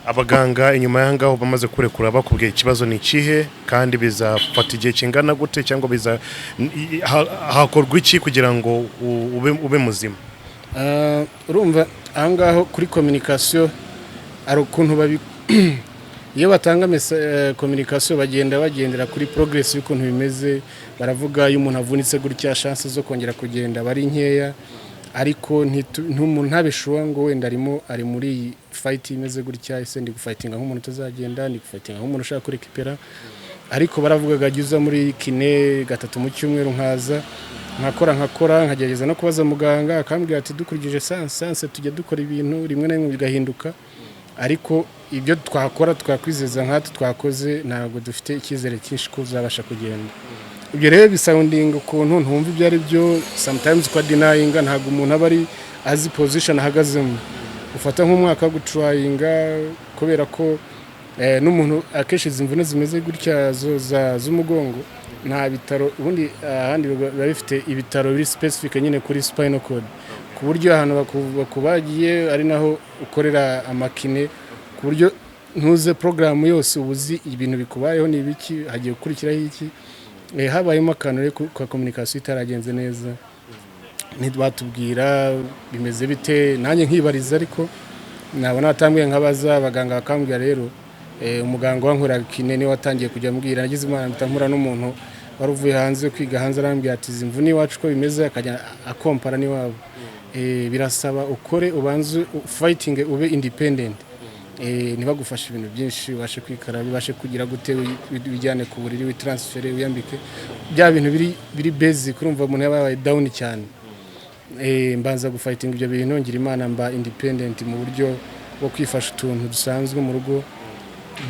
Abaganga inyuma y'aho ngaho bamaze kurekura, bakubwiye ikibazo ni ikihe, kandi bizafata igihe kingana gute, cyangwa biza hakorwa iki kugira ngo ube muzima? Urumva aho ngaho kuri communication hari ukuntu babi iyo batanga communication bagenda bagendera kuri progress y'ukuntu bimeze. Baravuga iyo umuntu avunitse gutya, chance zo kongera kugenda bari nkeya, ariko umuntu ntabishuwa ngo wenda arimo ari muri iyi fight imeze gutya. Ese ndi gufightinga nk'umuntu utazagenda, ndi gufightinga nk'umuntu ushaka kurekipera? Ariko baravugaga jya uza muri kiné gatatu mu cyumweru, nkaza nkakora, nkagerageza no kubaza muganga, akambwira ati dukurikije science tujya dukora ibintu rimwe na rimwe bigahinduka, ariko ibyo twakora twakwizeza nkatwe twakoze, ntabwo dufite icyizere cyinshi ko uzabasha kugenda. Ibyo rero bisoundinga ukuntu ntumva ibyo ari byo. Sometimes kwa denyinga, ntabwo umuntu aba ari azi position ahagazemo. Ufata nk'umwaka wo gutryinga, kubera ko n'umuntu akenshi izi mvune zimeze gutya z'umugongo, nta bitaro ubundi ahandi biba bifite ibitaro biri specific nyine kuri spinal cord, ku buryo ahantu bakubagiye ari naho ukorera amakiné, ku buryo ntuze porogaramu yose uba uzi ibintu bikubayeho ni ibiki, hagiye gukurikiraho iki. Habayemo akantu rero ka communication itaragenze neza, ntibatubwira bimeze bite, nanjye nkibariza, ariko nabona batambwiye nkabaza abaganga, bakambwira rero umuganga wankoreraga kiné niwe watangiye kujya ambwira. Nagize Imana mpita mpura n'umuntu wari uvuye hanze kwiga hanze, arambwira ati izi mvune iwacu uko bimeze, akajya akompara n'iwabo. Birasaba ukore, ubanze fighting, ube independent, ntibagufashe ibintu byinshi, ubashe kwikara, bibashe kugira gute, wijyane ku buriri, witransfere, wiyambike, bya bintu biri basic. Urumva umuntu yaba yabaye down cyane. Mbanza gufighting ibyo bintu, ngira Imana mba independent mu buryo bwo kwifasha utuntu dusanzwe mu rugo.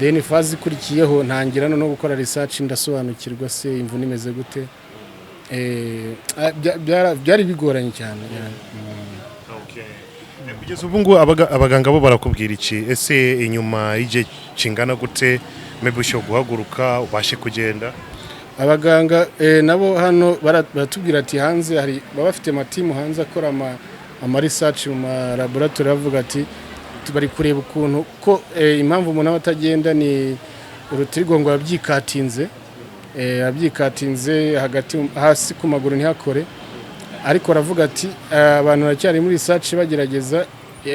Then phase ikurikiyeho ntangira no gukora research, ndasobanukirwa se imvune imeze gute. Byari bigoranye cyane. Kugeza ubu ngubu abaganga bo barakubwira iki? Ese inyuma y'igihe kingana gute maybe ushobora guhaguruka, ubashe kugenda? Abaganga nabo hano baratubwira ati hanze hari baba bafite amatimu hanze akora ama research mu ma laboratory, bavuga ati bari kureba ukuntu ko impamvu umuntu aba atagenda ni urutirigongo yabyikatinze, yabyikatinze hagati hasi ku maguru ntihakore. Ariko aravuga ati abantu baracyari muri research bagerageza,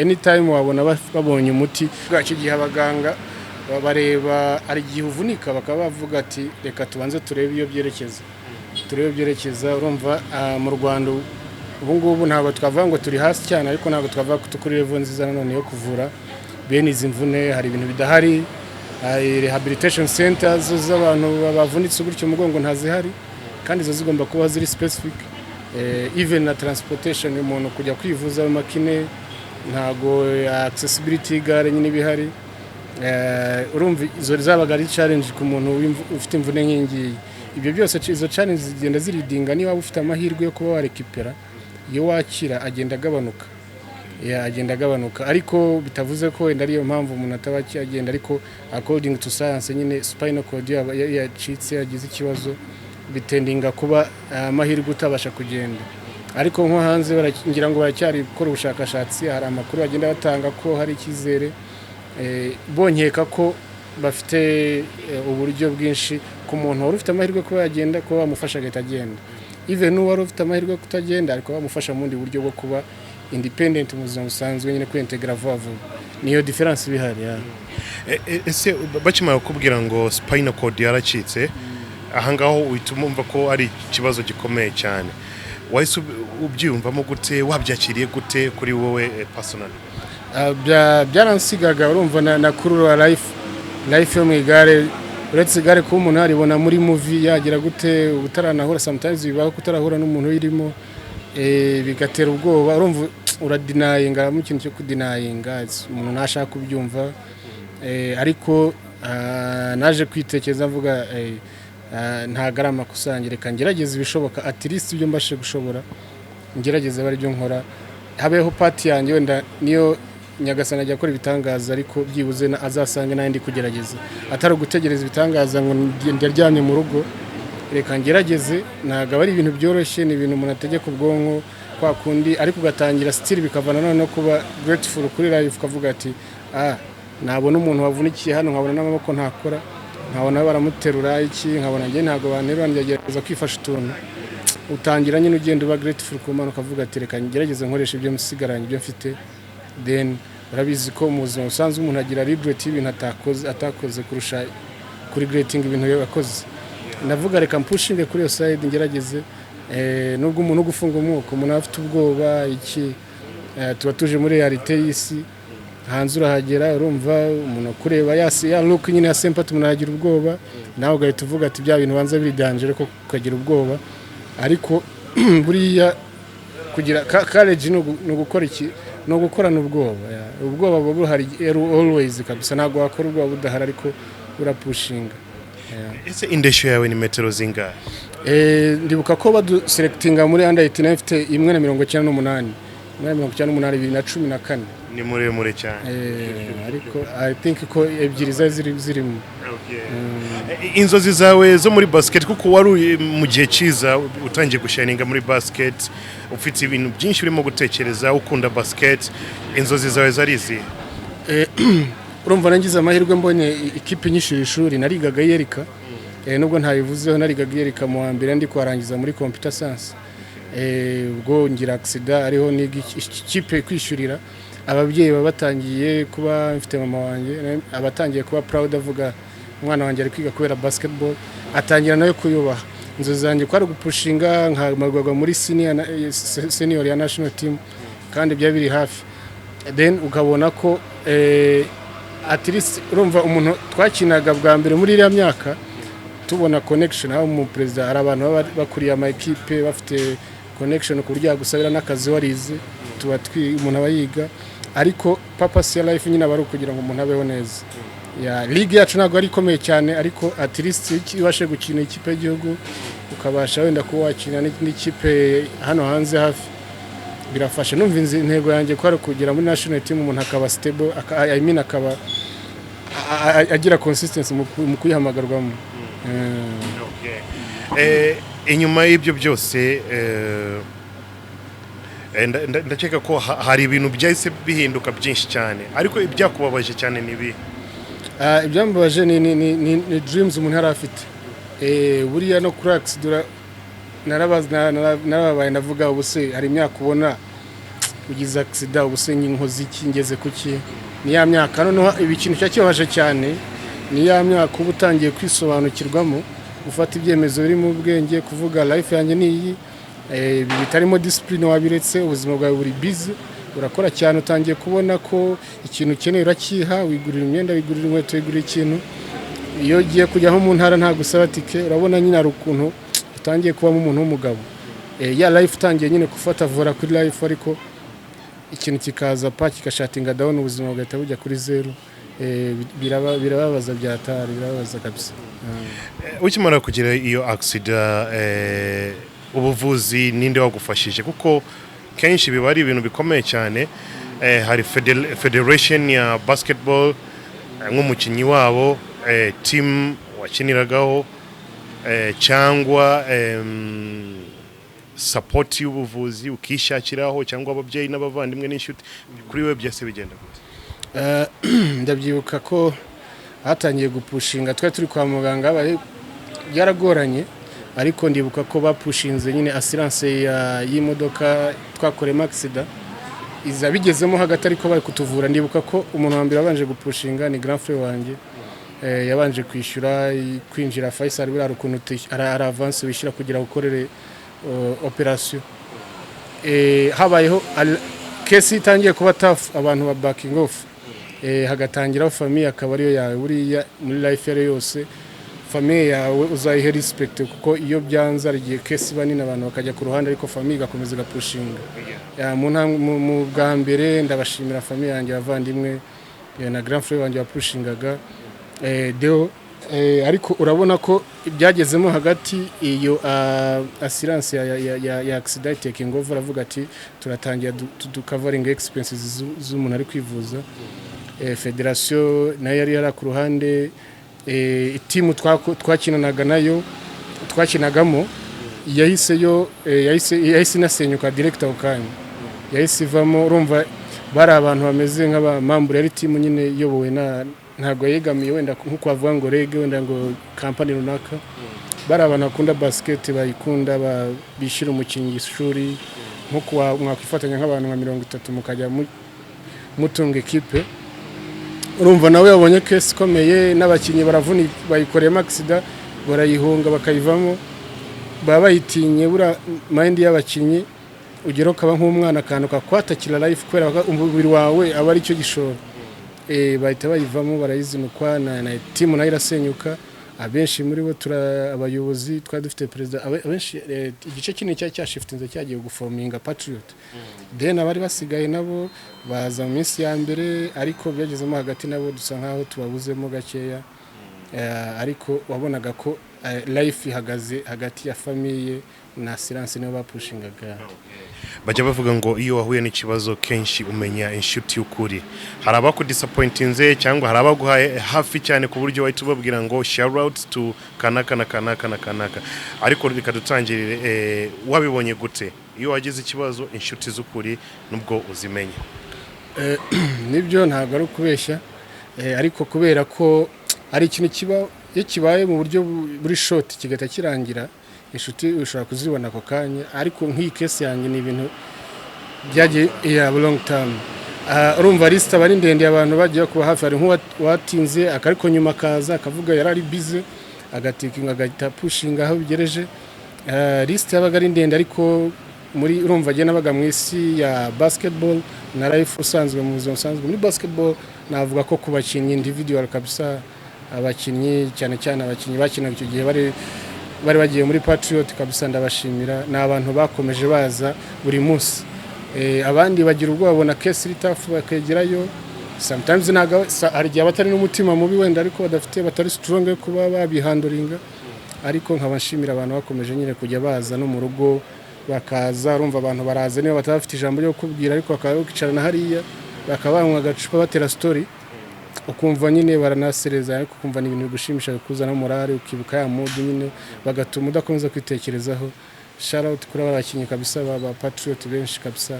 anytime wabona babonye umuti. Icyo gihe abaganga bareba, hari igihe uvunika bakaba bavuga ati reka tubanze turebe iyo byerekeza, turebe iyo byerekeza. Urumva mu Rwanda ubu ngubu ntabwo twavuga ngo turi hasi cyane, ariko ntabwo twavuga ko turi kuri level nziza nanone yo kuvura bene izi mvune. Hari ibintu bidahari, hari rehabilitation centers z'abantu bavunitse gutyo umugongo ntazihari, kandi izo zigomba kuba ziri specific. Even na transportation, umuntu kujya kwivuza mu makine, ntago accessibility y'igare nyine iba ihari. Urumva izo zabaga ari challenge ku muntu ufite imvune nk'ingiyi. Ibyo byose, izo challenge zigenda ziridinga. Niba waba ufite amahirwe yo kuba warekipera, iyo wakira agenda agabanuka. Yeah, agenda agabanuka, ariko bitavuze ko wenda ariyo mpamvu umuntu ataba agenda. Ariko according to science nyine, spinal cord yaba yacitse, yagize ikibazo, bitendinga kuba amahirwe utabasha kugenda. Ariko nko hanze ngira ngo baracyari gukora ubushakashatsi. Hari amakuru bagenda batanga ko hari icyizere. Bonkeka ko bafite uburyo bwinshi ku muntu wari ufite amahirwe kuba yagenda, kuba bamufasha agahita agenda. Even n'uwari ufite amahirwe yo kutagenda, ariko bamufasha mu bundi buryo bwo kuba independent mu buzima busanzwe nyine, kwintegra vuba vuba. Niyo difference iba ihari, yeah. Ese bakimara kukubwira ngo spinal cord yaracitse, ahangaho uhita umva ko ari ikibazo gikomeye cyane, wahise ubyiyumvamo gute? Wabyakiriye gute kuri wowe personally? Ah, byaransigaga. Urumva na kurura life yo mu igare, uretse igare kuba umuntu yaribona muri movie, yagira gute, utaranahura, sometimes bibaho kutarahura n'umuntu uyirimo, bigatera ubwoba. Urumva uradinayinga, mu kintu cyo kudinayinga, umuntu ntashaka kubyumva. Ariko naje kwitekereza, mvuga ntabwo ari amakosa yanjye, reka ngerageze ibishoboka, at least ibyo mbashe gushobora ngerageze abe aribyo nkora, habeho part yanjye. Wenda niyo Nyagasani ajya akora ibitangaza, ariko byibuze azasange nawe ndi kugerageza, atari ugutegereza ibitangaza ngo ndaryamye mu rugo. Reka ngerageze. Ntabwo aba ari ibintu byoroshye, ni ibintu umuntu ategeka ubwonko kwa kundi, ariko ugatangira still bikava nanone no kuba grateful kuri life, ukavuga ati: "Ah, nabona umuntu wavunikiye hano, nkabona n'amaboko ntakora, nkabona baramuterura iki, nkabona njye ntabwo banterura, ngerageza kwifasha utuntu." Utangira nyine ugenda uba grateful ku Mana, ukavuga ati: "Reka ngerageze nkoresha ibyo musigaranye, ibyo mfite." Then urabizi ko mu buzima busanzwe umuntu agira regret y'ibintu atakoze kurusha kuri regretting ibintu yakoze. Ndavuga reka mpushinge kuri iyo side, ngerageze. Nubwo umuntu ugufunga umwuka, umuntu aba afite ubwoba iki, tuba tuje muri réalité y'isi hanze. Urahagera, urumva umuntu akureba ya look nyine ya sympathy, umuntu aragira ubwoba, nawe ugahita uvuga ati bya bintu banza biri danger ko, ukagira ubwoba. Ariko buriya kugira courage ni ugukora iki, ni ugukorana ubwoba, yeah. Ubwoba buba buhari always kabisa, ntabwo wakora ubwoba budahari, ariko urapushinga, yeah. Ese indeshyo yawe ni metero zingahe? Ndibuka ko baduselectinga muri under 89 mfite 1.98, 1.98, 2014. Ni muremure cyane. Ariko I think ko ebyiri zari zirimo. Inzozi zawe zo muri basket, kuko wari uri mu gihe cyiza, utangiye gushininga muri basket, ufite ibintu byinshi urimo gutekereza, ukunda basket, inzozi zawe zari izihe? Urumva nagize amahirwe mbonye ikipe inyishyura ishuri. Narigaga ULK, nubwo ntabivuzeho, narigaga ULK mu wa mbere, ndi kuharangiza muri computer science. Ubwo ngira accident, ariho niga, ikipe kwishyurira. Ababyeyi baba batangiye kuba, mfite mama wanjye abatangiye kuba proud, avuga umwana wanjye ari kwiga kubera basketball, atangira nayo kuyubaha. Inzozi zanjye kwari gupushinga nkamarwaga muri senior ya national team, kandi byari biri hafi. Then ukabona ko at least urumva umuntu twakinaga bwa mbere muri iriya myaka, tubona connection aho mu perezida hari abantu baba bakuriye ama ekipe, bafite connection ku buryo yagusabira n'akazi warize. Tuba umuntu aba yiga, ariko purpose ya life nyine aba ari ukugira ngo umuntu abeho neza. Ya league yacu ntabwo ari ikomeye cyane, ariko at least iyo ubashe gukina ikipe y'igihugu, ukabasha wenda kuba wakina n'ikipe hano hanze hafi, birafasha. Numva intego yanjye ko ari ukugera muri national team, umuntu akaba stable, I mean akaba agira consistency mu kuyihamagarwamo. Inyuma y'ibyo byose, ndakeka ko hari ibintu byahise bihinduka byinshi cyane, ariko ibyakubabaje cyane ni ibihe? Ah, ibyambabaje ni dreams umuntu yari afite. Buriya no kuri accident narababaye, ndavuga ubu se hari imyaka ubona ugize accident, ubu se nkoze iki, ngeze kuki? Ni ya myaka noneho ibi ikintu cyakibabaje cyane, ni ya myaka uba utangiye kwisobanukirwamo, gufata ibyemezo biri mu bwenge, kuvuga life yanjye ni iyi, ibi bitarimo discipline wabiretse, ubuzima bwawe buri busy, urakora cyane, utangiye kubona ko ikintu ukeneye urakiha, wigurira imyenda, wigurira inkweto, wigurira ikintu. Iyo ugiye kujya nko mu ntara ntabwo usaba tike. Urabona nyine hari ukuntu utangiye kubamo umuntu w'umugabo. Ya life utangiye nyine gufata volant kuri life, ariko ikintu kikaza pa kigashuttinga down, ubuzima bugahita bujya kuri zeru. Birababaza byatari, birababaza kabisa. Ukimara kugira iyo accident, ubuvuzi ninde wagufashije? Kuko kenshi biba ari ibintu bikomeye cyane. Hari federation ya basketball, nk'umukinnyi wabo, team wakiniragaho, cyangwa support y'ubuvuzi ukishakiraho, cyangwa ababyeyi n'abavandimwe n'inshuti. Kuri we byose bigenda gute? Ndabyibuka ko hatangiye gupushinga, twari turi kwa muganga, byaragoranye, ariko ndibuka ko bapushinze nyine assurance y'imodoka twakoreyemo accident, iza bigezemo hagati ariko bari kutuvura. Ndibuka ko umuntu wa mbere wabanje gupushinga ni grand frère wanjye. Yabanje kwishyura kwinjira Faisal. Buriya hari ukuntu hari avance wishyura kugira ngo ukorere operation. Habayeho case itangiye kuba tough, abantu ba backing off, hagatangiraho famille, akaba ariyo yawe. Buriya muri life iyo ari yo yose, famille yawe uzayihe respect, kuko iyo byanze hari igihe case iba nini, abantu bakajya ku ruhande, ariko famille igakomeza igapushinga. Ya, mu bwa mbere ndabashimira famille yanjye, abavandimwe, na grand frère wanjye wapushingaga, Deo. Ariko urabona ko byagezemo hagati, iyo assurance ya accident taking over, aravuga ati turatangira ducoveringa expenses z'umuntu ari kwivuza. Federation nayo yari yari ku ruhande. Itimu twakinanaga nayo, twakinagamo, yahise yo yahise inasenyuka direct ako kanya, yahise ivamo. Urumva bari abantu bameze nk'abamambure, yari timu nyine iyobowe na, ntabwo yegamiye wenda nk'uko bavuga ngo rege, wenda ngo kampani runaka. Bari abantu bakunda basket, bayikunda, bishyura umukinnyi ishuri, nko mwakwifatanya nk'abantu nka 30 mukajya mutunga ekipe. Urumva nawe yabonye case ikomeye n'abakinnyi baravuni, bayikoreyemo accident, barayihunga, bakayivamo, baba bayitinye. Buriya mind y'abakinnyi ugera ukaba nk'umwana, akantu kakwatakira life, kubera ko umubiri wawe aba ari cyo gishoro. Bahita bayivamo, barayizinukwa, na timu nayo irasenyuka. Abenshi muri bo tura abayobozi twari dufite, perezida, abenshi, igice kinini cyari cyashifitinze, cyagiye guforminga Patriot. Then abari basigaye nabo baza mu minsi ya mbere, ariko byagezemo hagati nabo dusa nkaho tubabuzemo gakeya. Ariko wabonaga ko life ihagaze hagati ya famille na assurance, nibo bapushingaga. Bajya bavuga ngo iyo wahuye n'ikibazo kenshi umenya inshuti y'ukuri. Hari abakudisappointinze cyangwa hari abaguhaye hafi cyane ku buryo wahita ubabwira ngo shout out to kanaka na kanaka na kanaka? Ariko reka dutangirire, wabibonye gute iyo wagize ikibazo, inshuti z'ukuri nubwo uzimenya? Nibyo, ntabwo ari ukubeshya. Ariko kubera ko hari ikintu kiba, iyo kibaye mu buryo buri short kigahita kirangira, inshuti ushobora kuzibona ako kanya. Ariko nk'iyi case yanjye ni ibintu byagiye ya long term. Urumva liste aba ari ndende, abantu bagiye kuba hafi. Hari nk'uwatinze ariko nyuma akaza akavuga yari ari busy, agatikinga, agahita pushinga aho bigereje. Liste yabaga ari ndende, ariko muri, urumva njye nabaga mu isi ya basketball na life usanzwe, mu buzima busanzwe. Muri basketball navuga ko ku bakinnyi individual kabisa, abakinnyi, cyane cyane abakinnyi bakinaga icyo gihe, bari bagiye muri Patriot, kabisa ndabashimira. Ni abantu bakomeje baza buri munsi. Abandi bagira ubwoba, babona case iri tough bakegerayo. Sometimes ntabwo hari igihe abatari n'umutima mubi wenda, ariko badafite, batari strong yo kuba babihandlinga. Ariko nkaba nshimira abantu bakomeje nyine kujya baza no mu rugo, bakaza. Urumva abantu baraza, niba bataba bafite ijambo ryo kukubwira, ariko bakaba bakicarana hariya, bakaba banywa agacupa, batera story, ukumva nyine baranasereza, ariko ukumva ni ibintu bigushimisha, bikuzana morale, ukibuka ya mood nyine, bagatuma udakomeza kwitekerezaho. Shout out kuri aba bakinnyi kabisa ba Patriot benshi kabisa.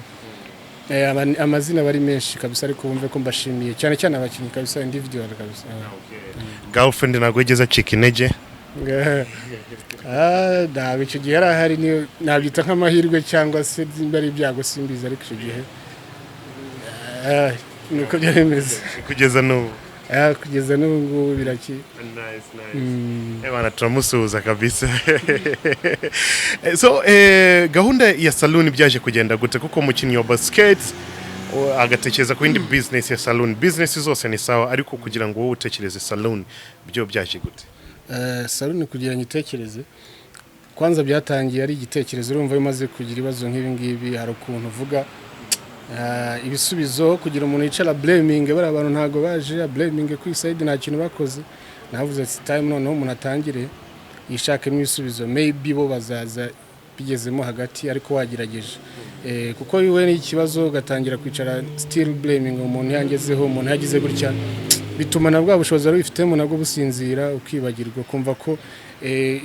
Amazina bari menshi kabisa, ariko wumve ko mbashimiye cyane cyane abakinnyi kabisa, individual kabisa. Girlfriend ntabwo yigeze acika intege? Ntabwo icyo gihe yari ahari. Niyo nabyita nk'amahirwe cyangwa se nimba ari ibyago simbizi, ariko icyo gihe niko byari bimeze. Kugeza n'ubu? Kugeza n'ubu ngubu biraki. Nice, nice. Bana, turamusuhuza kabisa. So gahunda ya saloon byaje kugenda gute? Kuko umukinnyi wa basket agatekereza ku yindi business ya saloon, business zose ni sawa, ariko kugira ngo wowe utekereze saloon byo byaje gute? Saloon kugira ngo itekereze Kwanza byatangiye ari igitekerezo. Urumva, iyo umaze kugira ibibazo nk'ibi ngibi, hari ukuntu uvuga ibisubizo kugira umuntu yicara blaming bariya abantu ntabwo baje, blaming ku side, nta kintu bakoze. Navuze ati time noneho umuntu atangire yishakemo ibisubizo, maybe bo bazaza bigezemo hagati, ariko wagerageje. Kuko we n'ikibazo ugatangira kwicara still blaming umuntu yangezeho, umuntu yagize gutya, bituma na bwa bushobozi wari wifitemo nabwo businzira, ukibagirwa, kumva ko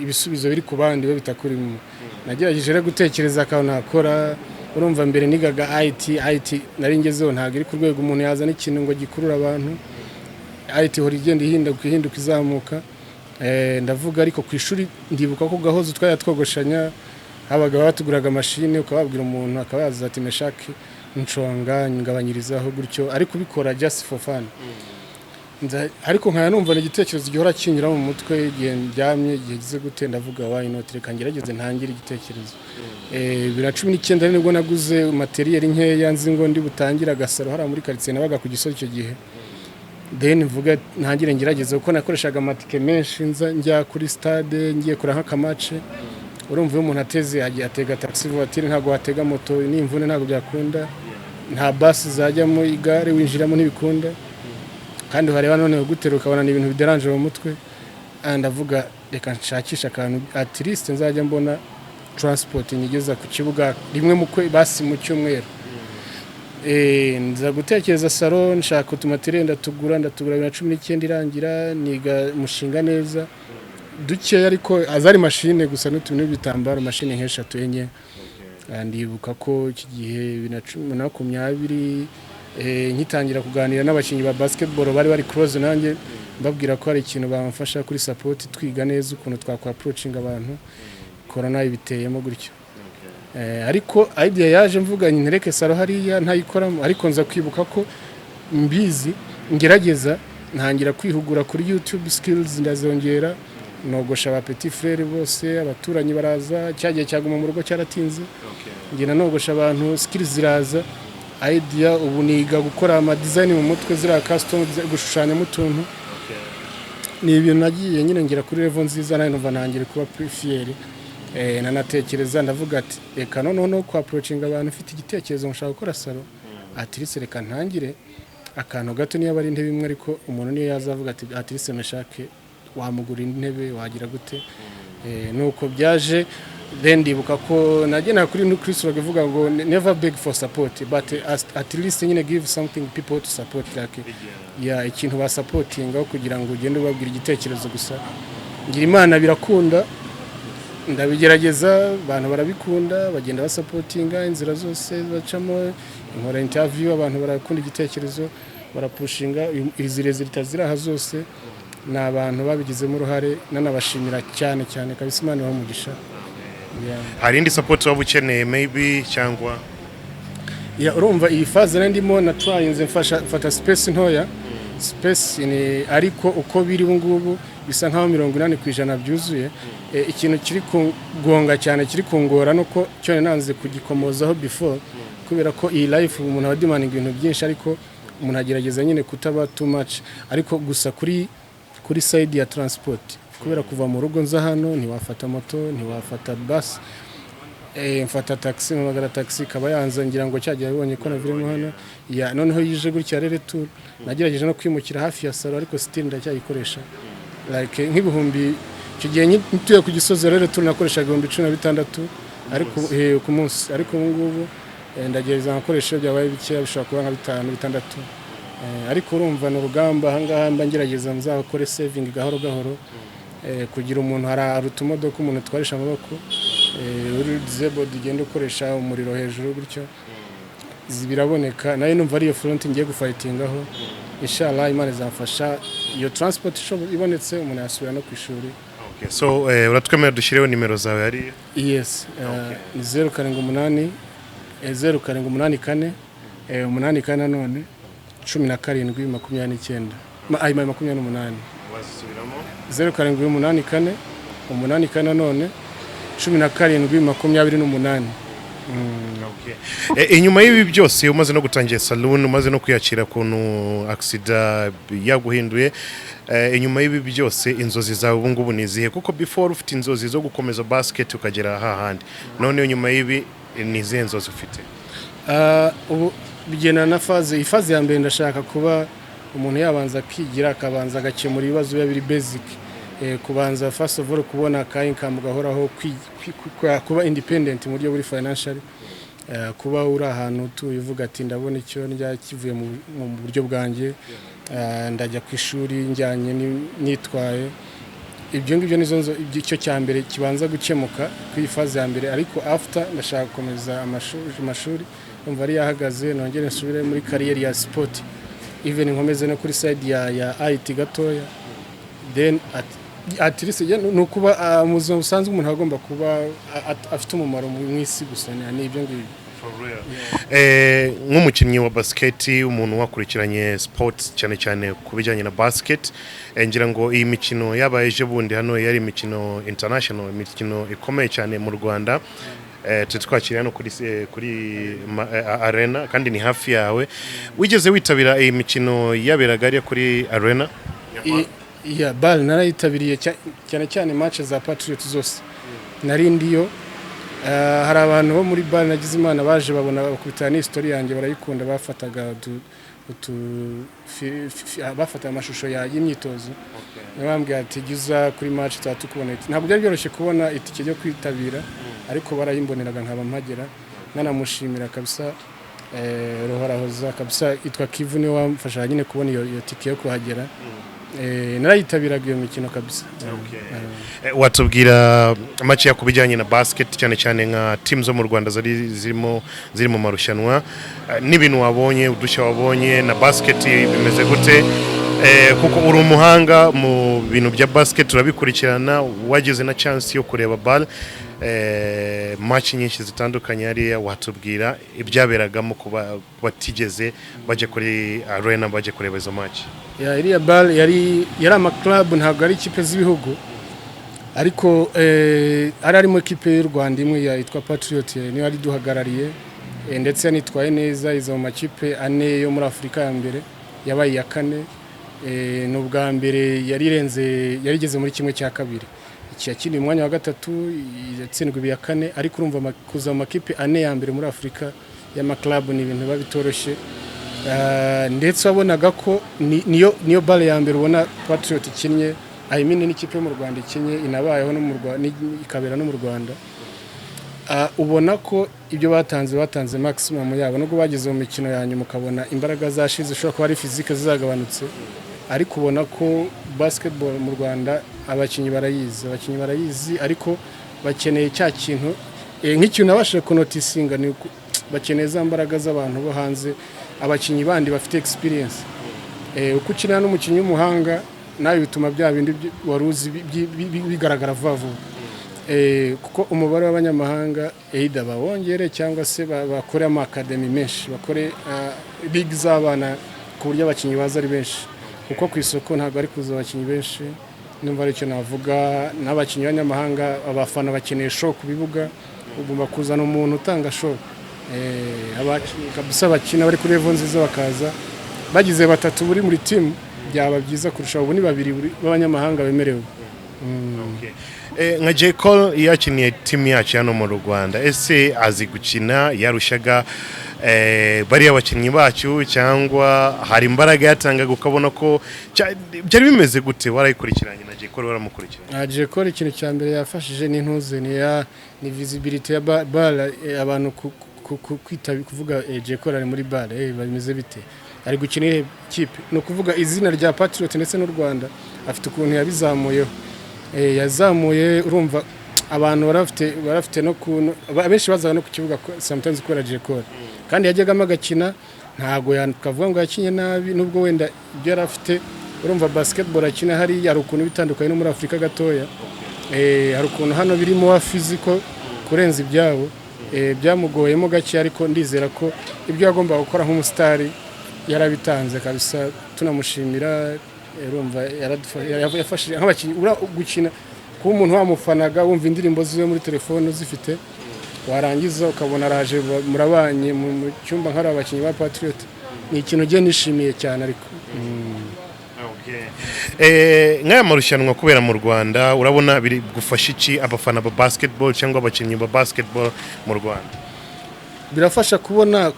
ibisubizo biri ku bandi, we bitakurimo. Nagerageje rero gutekereza akantu nakora. Urumva, mbere nigaga IT. IT nari ngezeho ntabwo iri ku rwego umuntu yazana ikintu ngo gikurure abantu. IT ihora igenda ihinduka, ihinduka, izamuka. Ndavuga ariko ku ishuri ndibuka ko gahozo twajya twogoshanya, habaga batuguraga mashine, ukababwira umuntu akaba yaza ati: "Meshaki, nshonga ngabanyirizaho gutyo," ariko ubikora just for fun. Ariko nkaya numva ni igitekerezo gihora kinyura mu mutwe igihe ndyamye, igihe gize gute. Ndavuga: "Why not? Reka ngerageze ntangire igitekerezo." 2019 nibwo naguze matériel nkeya, nzi ngo ndi butangire agasaro hariya muri quartier nabaga ku Gisozi icyo gihe. Then mvuga ntangire ngerageze, kuko nakoreshaga amatike menshi nza njya kuri stade, ngiye kureba nk'aka match. Urumva, iyo umuntu ateze agiye atega taxi voiture, ntabwo watega moto n'imvune, ntabwo byakunda. Nta basi zajyamo, igare winjiramo ntibikunda, kandi wareba none guterura ukabona ni ibintu bideranje mu mutwe. Ndavuga reka nshakishe akantu at least nzajya mbona transport nyigeza ku kibuga rimwe mu kwe basi mu cyumweru. Nza gutekereza salon, nshaka utumatériel, ndatugura. 2019 irangira niga umushinga neza dukeya, ariko azari mashine gusa n'utuntu n'ibitambaro, mashine nk'eshatu, enye. Ndibuka ko iki gihe 2020 nkitangira kuganira n'abakinnyi ba basketball bari close nanjye, mbabwira ko hari ikintu bamfasha kuri support, twiga neza ukuntu twakwa approaching abantu. Corona ibiteyemo gutyo. Ariko idea yaje mvuga ntereke salon hariya ntayikoramo, ariko nza kwibuka ko mbizi, ngerageza ntangira kwihugura kuri YouTube, skills ndazongera, nogosha aba petit frère bose, abaturanyi baraza. Cyagiye cyaguma mu rugo cyaratinze, ngenda nogosha abantu, skills ziraza, idea. Ubu niga gukora ama design mu mutwe, ziriya custom gushushanyamo utuntu. Ni ibintu nagiye nyine ngira kuri level nziza, nawe numva ntangiye kuba fier. Nanatekereza ndavuga ati reka noneho no ku approaching abantu ufite igitekerezo nshaka gukora salon, at least reka ntangire akantu gato, niyo ari intebe imwe, ariko umuntu niyo yazavuga ati at least Meshake wamugura intebe, wagira gute. Nuko byaje. Then ndibuka ko nagenda kuri Chris Rock ivuga ngo "Never beg for support, but at least nyine give something people to support," like yeah, ikintu basupportingaho kugira ngo ugende ubabwira igitekerezo gusa. Ngira Imana birakunda, ndabigerageza, abantu barabikunda, bagenda basupportinga inzira zose bacamo, inkora interview, abantu barakunda igitekerezo, barapushinga. Izi résultats ziri aha zose ni abantu babigizemo uruhare, nanabashimira cyane cyane kabisa, Imana ibahe umugisha. Yeah. Hari indi support waba ukeneye maybe cyangwa? Yeah, urumva iyi phase nari ndimo na tryinze mfasha mfata space ntoya, space ni, ariko uko biri ubu ngubu bisa nkaho 80% byuzuye. Ikintu kiri kugonga cyane, kiri kungora, nuko cyo nanze kugikomozaho before, kubera ko iyi life umuntu aba demanding ibintu byinshi, ariko umuntu agerageza nyine kutaba too much. Ariko gusa kuri side ya transport, kubera kuva mu rugo nza hano ntiwafata moto, ntiwafata bus. Mfata taxi, mpamagara taxi ikaba yanze, ngira ngo cyagiye abonye ko naviremo hano ya. Noneho yije gutya rero tu nagerageje no kwimukira hafi ya salon, ariko still ndacyayikoresha like nk'ibihumbi, icyo gihe ntuye ku Gisozi rero tu nakoreshaga 16,000 ariko ku munsi, ariko ubu ngubu ndagerageza nkakoresha, iyo byabaye bikeya bishobora kuba nka bitanu, bitandatu. Ariko urumva ni urugamba ahangaha, mba ngerageza nzakore saving gahoro gahoro. Kugira umuntu hari utumodoka umuntu atwarisha amaboko, uri disabled, ugenda ukoresha umuriro hejuru gutyo, biraboneka. Nayo numva ariyo front ngiye gufightingaho, inshallah Imana izamfasha iyo transport ibonetse, umuntu yasubira no ku ishuri. Okay, so uratwemerera dushyireho nimero zawe hariya? Yes, ni 078, 0784, 84 nanone 17 29, ay, 28. Wazisubiramo? 0784 84 nanone 17 28. Inyuma y'ibi byose, umaze no gutangira salon, umaze no kwiyakira ukuntu accident yaguhinduye, inyuma y'ibi byose inzozi zawe ubu ngubu ni izihe? Kuko before ufite inzozi zo gukomeza basket ukagera hahandi, none nyuma y'ibi ni izihe nzozi ufite? Ubu bigendana na phase. Iyi phase ya mbere ndashaka kuba umuntu yabanza akigira, akabanza agakemura ibibazo biba biri basic, kubanza first of all kubona ka income gahoraho, kuba independent mu buryo buri financial, kuba uri ahantu utuye uvuga ati ndabona icyo ndya kivuye mu buryo bwanjye, ndajya ku ishuri njyanye nitwaye. Ibyo ngibyo nizo icyo cya mbere kibanza gukemuka kuri iyi phase ya mbere. Ariko after ndashaka gukomeza amashuri, umva ari yahagaze, nongere nsubire muri career ya sport, even nkomeze no kuri side ya IT gatoya. Then at least ni ukuba mu buzima busanzwe umuntu agomba kuba afite umumaro mu isi gusa, ni ibyo ngibyo. Nk'umukinnyi wa basket, umuntu wakurikiranye sports cyane cyane ku bijyanye na basket, ngira ngo iyi mikino yabaye ejo bundi hano yari imikino international, imikino ikomeye cyane mu Rwanda. Turi twakiriye hano kuri arena, kandi ni hafi yawe. Wigeze witabira iyi mikino yaberaga hariya kuri arena? Ya BAL narayitabiriye, cyane cyane match za Patriot zose nari ndiyo. Hari abantu bo muri BAL nagize Imana baje babona, bakubitana n'history yanjye barayikunda, bafataga bafataga amashusho y'imyitozo, bambwira ati jya uza kuri match tuba tukubona. Ntabwo byari byoroshye kubona itike yo kwitabira, ariko barayimboneraga nkaba mpagera. Nanamushimira kabisa, Ruhorahoza kabisa, itwa Kivu, niwe wamfasha nyine kubona iyo tike yo kuhagera. Narayitabiraga iyo mikino kabisa. Watubwira make ku bijyanye na basket, cyane cyane nka team zo mu Rwanda zari zirimo ziri mu marushanwa, n'ibintu wabonye, udushya wabonye na basket bimeze gute? Kuko uri umuhanga mu bintu bya basket, urabikurikirana, wagize na chance yo kureba BAL, match nyinshi zitandukanye hariya. Watubwira ibyaberagamo ku batigeze bajya kuri arena, bajya kureba izo match? Ya, iriya BAL yari ama club, ntabwo ari ikipe z'ibihugu, ariko hari harimo ikipe y'u Rwanda imwe yitwa Patriot, niyo yari duhagarariye, ndetse yanitwaye neza, iza mu makipe ane yo muri Afurika ya mbere, yabaye iya kane. Ni ubwa mbere yari irenze, yari igeze muri 1/2. Iki yakiniye umwanya wa gatatu, yatsindwa iya kane, ariko urumva kuza mu makipe ane ya mbere muri Afurika y'ama club ni ibintu biba bitoroshye. Ndetse wabonaga ko niyo BAL ya mbere ubona Patriot ikinnye, I mean n'ikipe yo mu Rwanda ikinnye, inabayeho no mu Rwanda, ikabera no mu Rwanda. Ubona ko ibyo batanze, batanze maximum yabo, nubwo bageze mu mikino ya nyuma ukabona imbaraga zashize, ushobora kuba ari physique zizagabanutse, ariko ubona ko basketball mu Rwanda abakinnyi barayizi, abakinnyi barayizi, ariko bakeneye cya kintu, nk'ikintu nabashije kunoticinga ni bakeneye za mbaraga z'abantu bo hanze, abakinnyi bandi bafite experience. Uko ukina n'umukinnyi w'umuhanga nawe bituma bya bindi wari uzi bigaragara vuba vuba. Kuko umubare w'abanyamahanga either bawongere cyangwa se bakore ama academy menshi, bakore ligue z'abana ku buryo abakinnyi baza ari benshi, kuko ku isoko ntabwo ari kuza abakinnyi benshi. Numva aricyo navuga. N'abakinnyi b'abanyamahanga, abafana bakeneye show ku bibuga, ugomba kuzana umuntu utanga show. Abakinnyi kabisa bakina bari kuri level nziza bakaza bagize batatu buri muri team, byaba byiza kurusha. Ubu ni babiri b'abanyamahanga bemerewe. Nka J Cole yakiniye team yacu hano mu Rwanda, ese azi gukina? Yarushaga bariya bakinnyi bacu, cyangwa hari imbaraga yatangaga ukabona ko byari bimeze gute? Warayikurikiranye na J Cole, waramukurikiranye? J Cole ikintu cya mbere yafashije ni intuze ni visibility ya BAL, abantu kwita kuvuga J Cole ari muri BAL, bimeze bite, ari gukina iyihe kipe? Ni ukuvuga izina rya Patriot ndetse n'u Rwanda afite ukuntu yabizamuyeho. Yazamuye, urumva abantu barafite no kuntu abenshi bazaga no ku kibuga sometimes kubera J Cole, kandi yajyagamo agakina, ntago yakavuga ngo yakinye nabi, nubwo wenda ibyo yari afite. Urumva basketball akina hariya hari ukuntu bitandukanye no muri Afurika gatoya. Hari ukuntu hano birimo wa physical kurenza ibyabo. Byamugoyemo gake, ariko ndizera ko ibyo yagombaga gukora nk'umusitari yarabitanze kabisa, tunamushimira. Urumva yafashije nk'abakinnyi gukina, kuba umuntu wamufanaga wumva indirimbo ziwe muri telefone uzifite. Warangiza ukabona araje, murabanye mu cyumba nk'ari abakinnyi ba Patriot. Ni ikintu ugiye nishimiye cyane ariko. Nk'aya marushanwa kubera mu Rwanda, urabona biri gufasha iki abafana ba basketball cyangwa abakinnyi ba basketball mu Rwanda? Birafasha kubona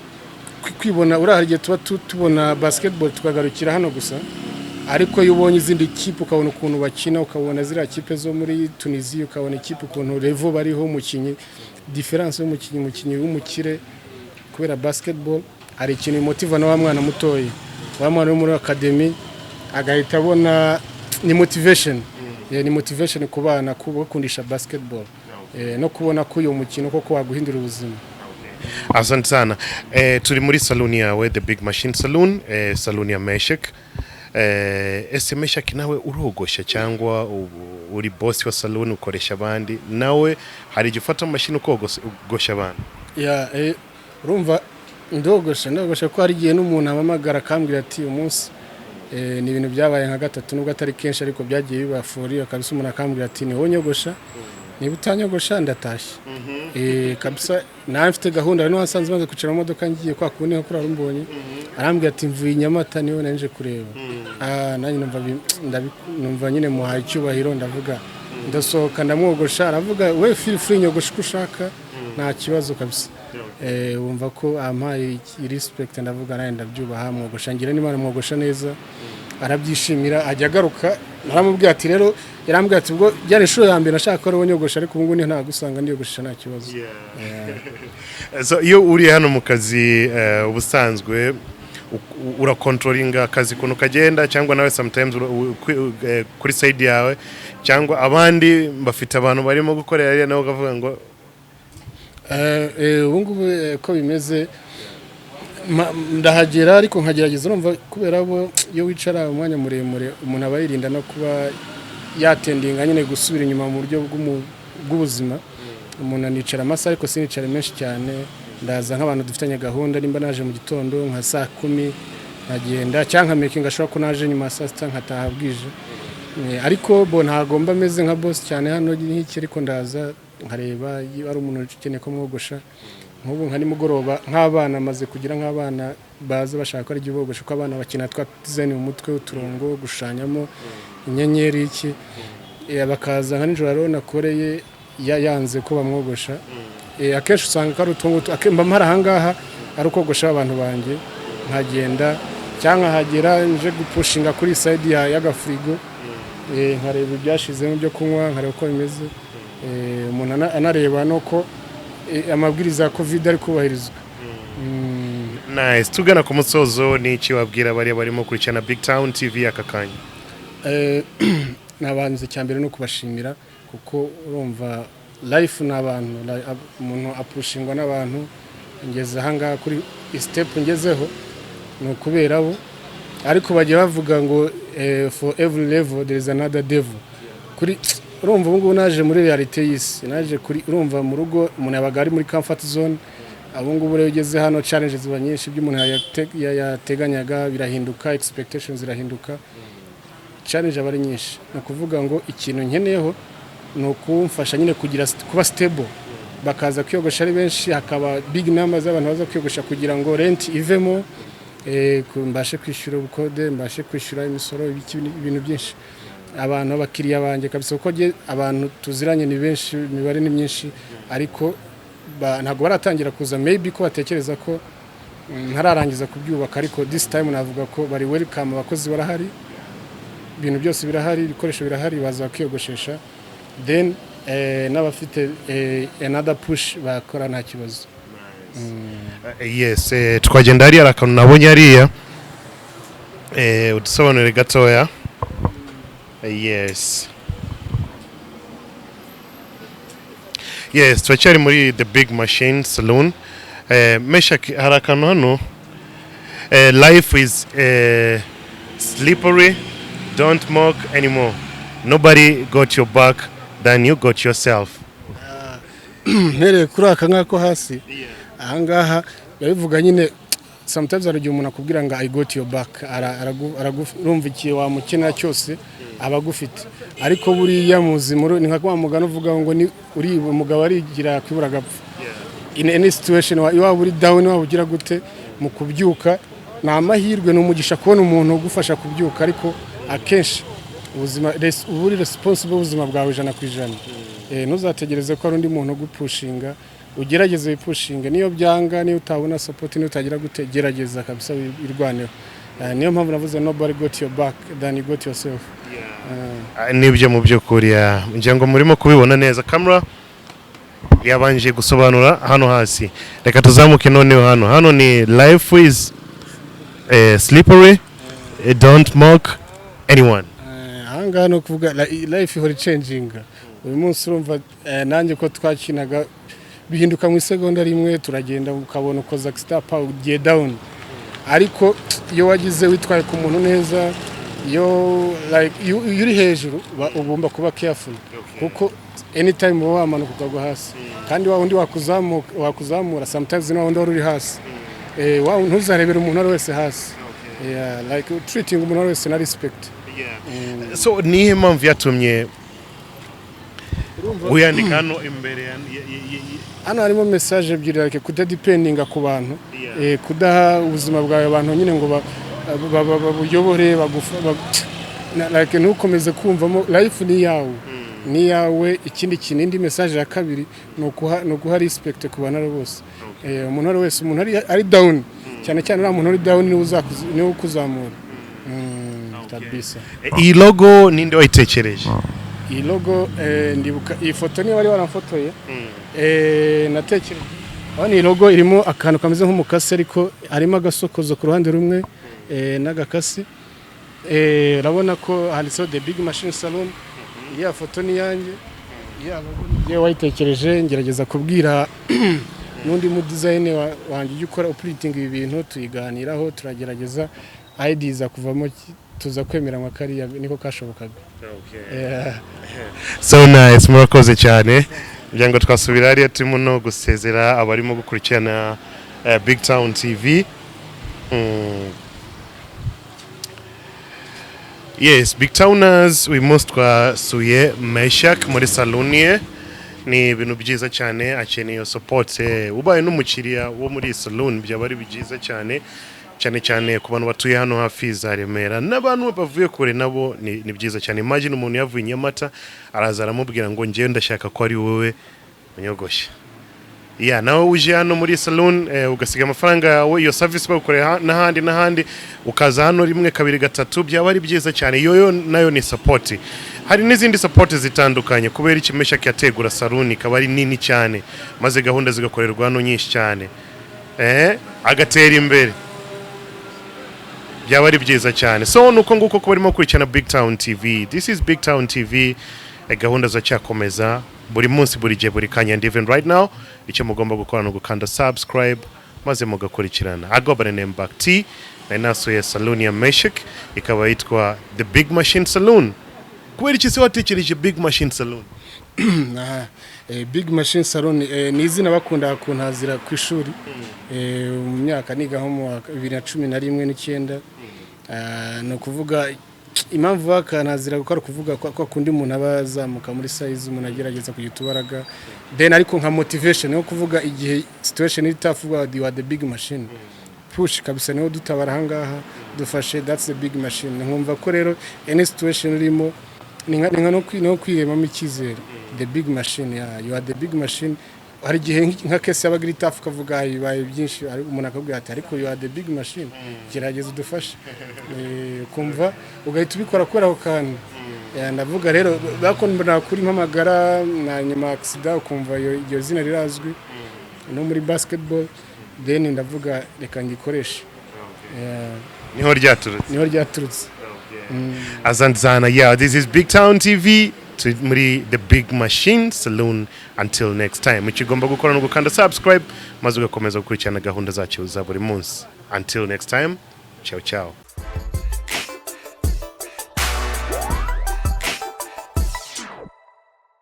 kwibona. Uriya hari igihe tuba tubona basketball tukagarukira hano gusa, ariko iyo ubonye izindi kipe, ukabona ukuntu bakina, ukabona ziriya kipe zo muri Tunisia, ukabona ikipe ukuntu level bariho, umukinnyi, différence y'umukinnyi, umukinnyi w'umukire kubera basketball, hari ikintu bimotiva na wa mwana mutoya, wa mwana wo muri academy, agahita abona ni motivation. Ni motivation ku bana kubakundisha basketball, no kubona ko uyu mukino koko waguhindura ubuzima. Asante sana. Turi muri saloon yawe, The Big Machine Saloon, saloon ya Meshek. Ese Meshek, nawe urogosha cyangwa uri boss wa saloon, ukoresha abandi? Nawe hari igihe ufata machine ukogosha abantu? Ya, urumva ndogosha ko hari igihe n'umuntu ampamagara akambwira ati umunsi, ni ibintu byabaye nka gatatu, nubwo atari kenshi ariko byagiye biba furi kabisa. Umuntu akambwira ati: "Ni wowe nyogosha, niba utanyogosha ndatashye." Kabisa nawe mfite gahunda rero, wasanze maze kwicara mu modoka ngiye kwa kundi nko kuri mbonye, arambwira ati: "Mvuye i Nyamata, niwe nanje kureba." Nanjye numva numva nyine muhaye icyubahiro, ndavuga ndasohoka ndamwogosha. Aravuga: "We feel free, nyogosha uko ushaka, nta kibazo kabisa." Wumva ko ampaye respect, ndavuga nawe ndabyubaha, mwogosha, ngira n'Imana mwogosha neza, arabyishimira, ajya agaruka. Naramubwiye ati rero, yarambwiye ati ubwo byari inshuro ya mbere nashaka ko ari wowe nyogosha, ariko ubu ngubu ntabwo usanga ndiyogoshesha, nta kibazo. So iyo uri hano mu kazi, ubusanzwe urakontrolinga akazi ukuntu kagenda, cyangwa nawe sometimes kuri side yawe, cyangwa abandi bafite abantu barimo gukorera hariya, nawe ukavuga ngo? Ubu ngubu, ko bimeze, ndahagera ariko nkagerageza, urumva kubera bo iyo wicara umwanya muremure, umuntu aba yirinda no kuba yatendinga nyine gusubira inyuma mu buryo bw'ubuzima. Umuntu anicara amasaha, ariko sinicare menshi cyane. Ndaza nk'abantu dufitanye gahunda, nimba naje mu gitondo nka saa 10 nkagenda, cyangwa nkamekinga ashobora ko naje nyuma ya saa 6 nkataha bwije. Ariko bo ntagomba ameze nka boss cyane hano nk'iki, ariko ndaza nkareba iyo ari umuntu ukeneye ko mwogosha. Nk'ubu nka nimugoroba, nk'abana amaze kugira, nk'abana baza bashaka ko ari ibyo bogosha, ko abana bakina twa design mu mutwe, uturongo, gushushanyamo inyenyeri, iki. Bakaza nka nijoro rero nakoreye yanze ko bamwogosha. Akenshi usanga ko ari utwo ngutwo. Mba mpari ahangaha ari ukogosha abantu banjye, nkagenda, cyangwa nkahagera nje gupushinga kuri side y'agafurigo, nkareba ibyashizemo byo kunywa, nkareba uko bimeze. Umuntu anareba no ko amabwiriza ya COVID ari kubahirizwa. Nice. Tugana ku musozo, ni iki wabwira bariya barimo kurikirana Big Town TV aka kanya? Nabanze icya mbere no kubashimira, kuko urumva life ni abantu, umuntu apushingwa n'abantu. Ngeze ahangaha kuri step ngezeho ni ukubera bo, ariko bajya bavuga ngo for every level there is another devil. Kuri urumva ubu ngubu naje muri reality y'isi, naje kuri, urumva mu rugo umuntu yabaga ari muri comfort zone. Ubu ngubu rero ugeze hano challenges ziba nyinshi, ibyo umuntu yateganyaga birahinduka, expectations zirahinduka, challenge aba ari nyinshi. Ni ukuvuga ngo ikintu nkeneyeho ni ukumfasha nyine kugira kuba stable, bakaza kwiyogosha ari benshi, hakaba big numbers z'abantu baza kwiyogosha kugira ngo rent ivemo, mbashe kwishyura ubukode, mbashe kwishyura imisoro, ibintu byinshi. Abantu, abakiriya banjye kabisa, kuko abantu tuziranye ni benshi, imibare ni myinshi, ariko ntabwo baratangira kuza, maybe ko batekereza ko ntararangiza kubyubaka. Ariko this time navuga ko bari welcome, abakozi barahari, ibintu byose birahari, ibikoresho birahari, baza kwiyogoshesha, then n'abafite another push bakora nta kibazo. Yes, twagenda hariya, hari akantu nabonye hariya, udusobanurire gatoya. Yes, turacyari muri The Big Machine Saloon. Meshak, hari akantu hano, "Life is slippery, don't mock anymore, nobody got your back than you got yourself." Mpereye kuri aka ngako hasi ahangaha, bivuga nyine sometimes hari igihe umuntu akubwira ngo "I got your back", urumva igihe wamukenera cyose aba agufite. Ariko buriya muzima ni nka wa mugani uvuga ngo ni uri umugabo arigira kwibura agapfa. In any situation, waba uri down, waba ugira gute, mu kubyuka ni amahirwe, ni umugisha kubona umuntu ugufasha kubyuka. Ariko akenshi ubuzima uba uri responsible ubuzima bwawe 100%. Ntuzategereze ko hari undi muntu ugupushinga, ugerageze wipushinge. Niyo byanga, niyo utabona support, niyo utagira gute, gerageza kabisa wirwaneho. Niyo mpamvu navuze nobody got your back than you got yourself. Ah, nibyo mu by'ukuri. Ngira ngo murimo kubibona neza, camera yabanje gusobanura hano hasi. Reka tuzamuke noneho hano ni "Life is slippery, don't mock anyone." Ahangaha ni ukuvuga life ihora ichanginga. Uyu munsi urumva, nanjye ko twakinaga bihinduka mu isegonda rimwe, turagenda ukabona ukoza step, ugiye down. Ariko iyo wagize witwaye ku muntu neza, iyo like iyo uri hejuru ugomba kuba careful, kuko anytime uba wamanuka ukagwa hasi, kandi wa wundi wakuzamura sometimes ni wa wundi wari uri hasi. Ntuzarebere umuntu uwo ari wese hasi. Yeah, like treating umuntu wese na respect. So nihe mpamvu yatumye wiyandika hano imbere Hano harimo message ebyiri, like kudadependinga ku bantu, kudaha ubuzima bwawe abantu nyine ngo babuyobore like ntukomeze kumvamo life ni iyawe, ni iyawe. Ikindi kintu, indi message ya kabiri ni uguha respect ku bantu abo bose. Umuntu uwo ari wese, umuntu ari down, cyane cyane uriya muntu uri down niwe ukuzamura. Kabisa. Iyi logo ninde wayitekereje? Iyi logo, ndibuka iyi foto niba wari waramfotoye, natekereje aho ni logo irimo akantu kameze nk'umukasi, ariko harimo agasokozo ku ruhande rumwe, n'agakasi. Urabona ko handitseho The Big Machine Salon. Iriya foto ni iyanjye, iriya logo ni njyewe wayitekereje. Ngerageza kubwira n'undi mu design wanjye ujya ukora uprinting ibi bintu, tuyiganiraho, turagerageza idea iza kuvamo, tuza kwemeranywa kariya niko kashobokaga. Yeah. So nice, murakoze cyane. Kugira ngo twasubira hariya, turimo no gusezera abarimo gukurikirana Big Town TV. Yes, Big Towners, uyu munsi twasuye Meshak muri salon ye. Ni ibintu byiza cyane, akeneye iyo support. Ubaye n'umukiriya wo muri iyi salon byaba ari byiza cyane, cyane cyane ku bantu batuye hano hafi za Remera n'abantu bavuye kure nabo ni byiza cyane. Imagine umuntu yavuye i Nyamata, araza aramubwira ngo njyewe ndashaka ko ari wowe unyogoshe. Ya, nawe uje hano muri salon, ugasiga amafaranga yawe, iyo service bagukorera n'ahandi n'ahandi, ukaza hano rimwe, kabiri, gatatu, byaba ari byiza cyane. Iyo yo nayo ni support. Hari n'izindi support zitandukanye. Kubera iki Meshak yategura salon ikaba ari nini cyane, maze gahunda zigakorerwa hano nyinshi cyane, agatera imbere, byaba ari byiza cyane. So nuko nguko kuba barimo gukurikirana Big Town TV. This is Big Town TV. Gahunda ziracyakomeza buri munsi, buri gihe, buri kanya. And even right now, icyo mugomba gukora ni ugukanda subscribe maze mugakurikirana. I go by the name Back T. Nari nasuye saloon ya Meshak, ikaba yitwa The Big Machine Saloon. Kubera iki se watekereje Big Machine Saloon? Aha, Big Machine Salon, ni izina bakunda kuntazira ku ishuri, mu myaka niga nko mu wa 2011 n'icyenda. Ni ukuvuga impamvu bakantazira gukora, kuvuga ko kundi umuntu aba azamuka muri size, umuntu agerageza kugira utubaraga, then ariko nka motivation yo kuvuga igihe situation iri tough, uvuga "You are the big machine, push kabisa, niho dutabara ahangaha, dufashe, that's the big machine." Nkumva ko rero any situation urimo ni nka no kwiremamo icyizere, the big machine, yeah, you are the big machine. Hari igihe nka case yabaga iri tough, ukavuga bibaye byinshi, umuntu akabwira ati "Ariko you are the big machine, gerageza udufashe." Ukumva ugahita ubikora kubera ako kantu. Ndavuga rero bakunda kuri mpamagara na nyuma accident, ukumva iryo zina rirazwi no muri basketball, then ndavuga reka ngikoreshe. Niho ryaturutse? Niho ryaturutse. Asante sana. Yeah, this is Big Town TV muri The Big Machine Saloon. Until next time, icyo ugomba gukora ni ugukanda subscribe maze ugakomeza gukurikirana gahunda zacu za buri munsi. Until next time, ciao ciao.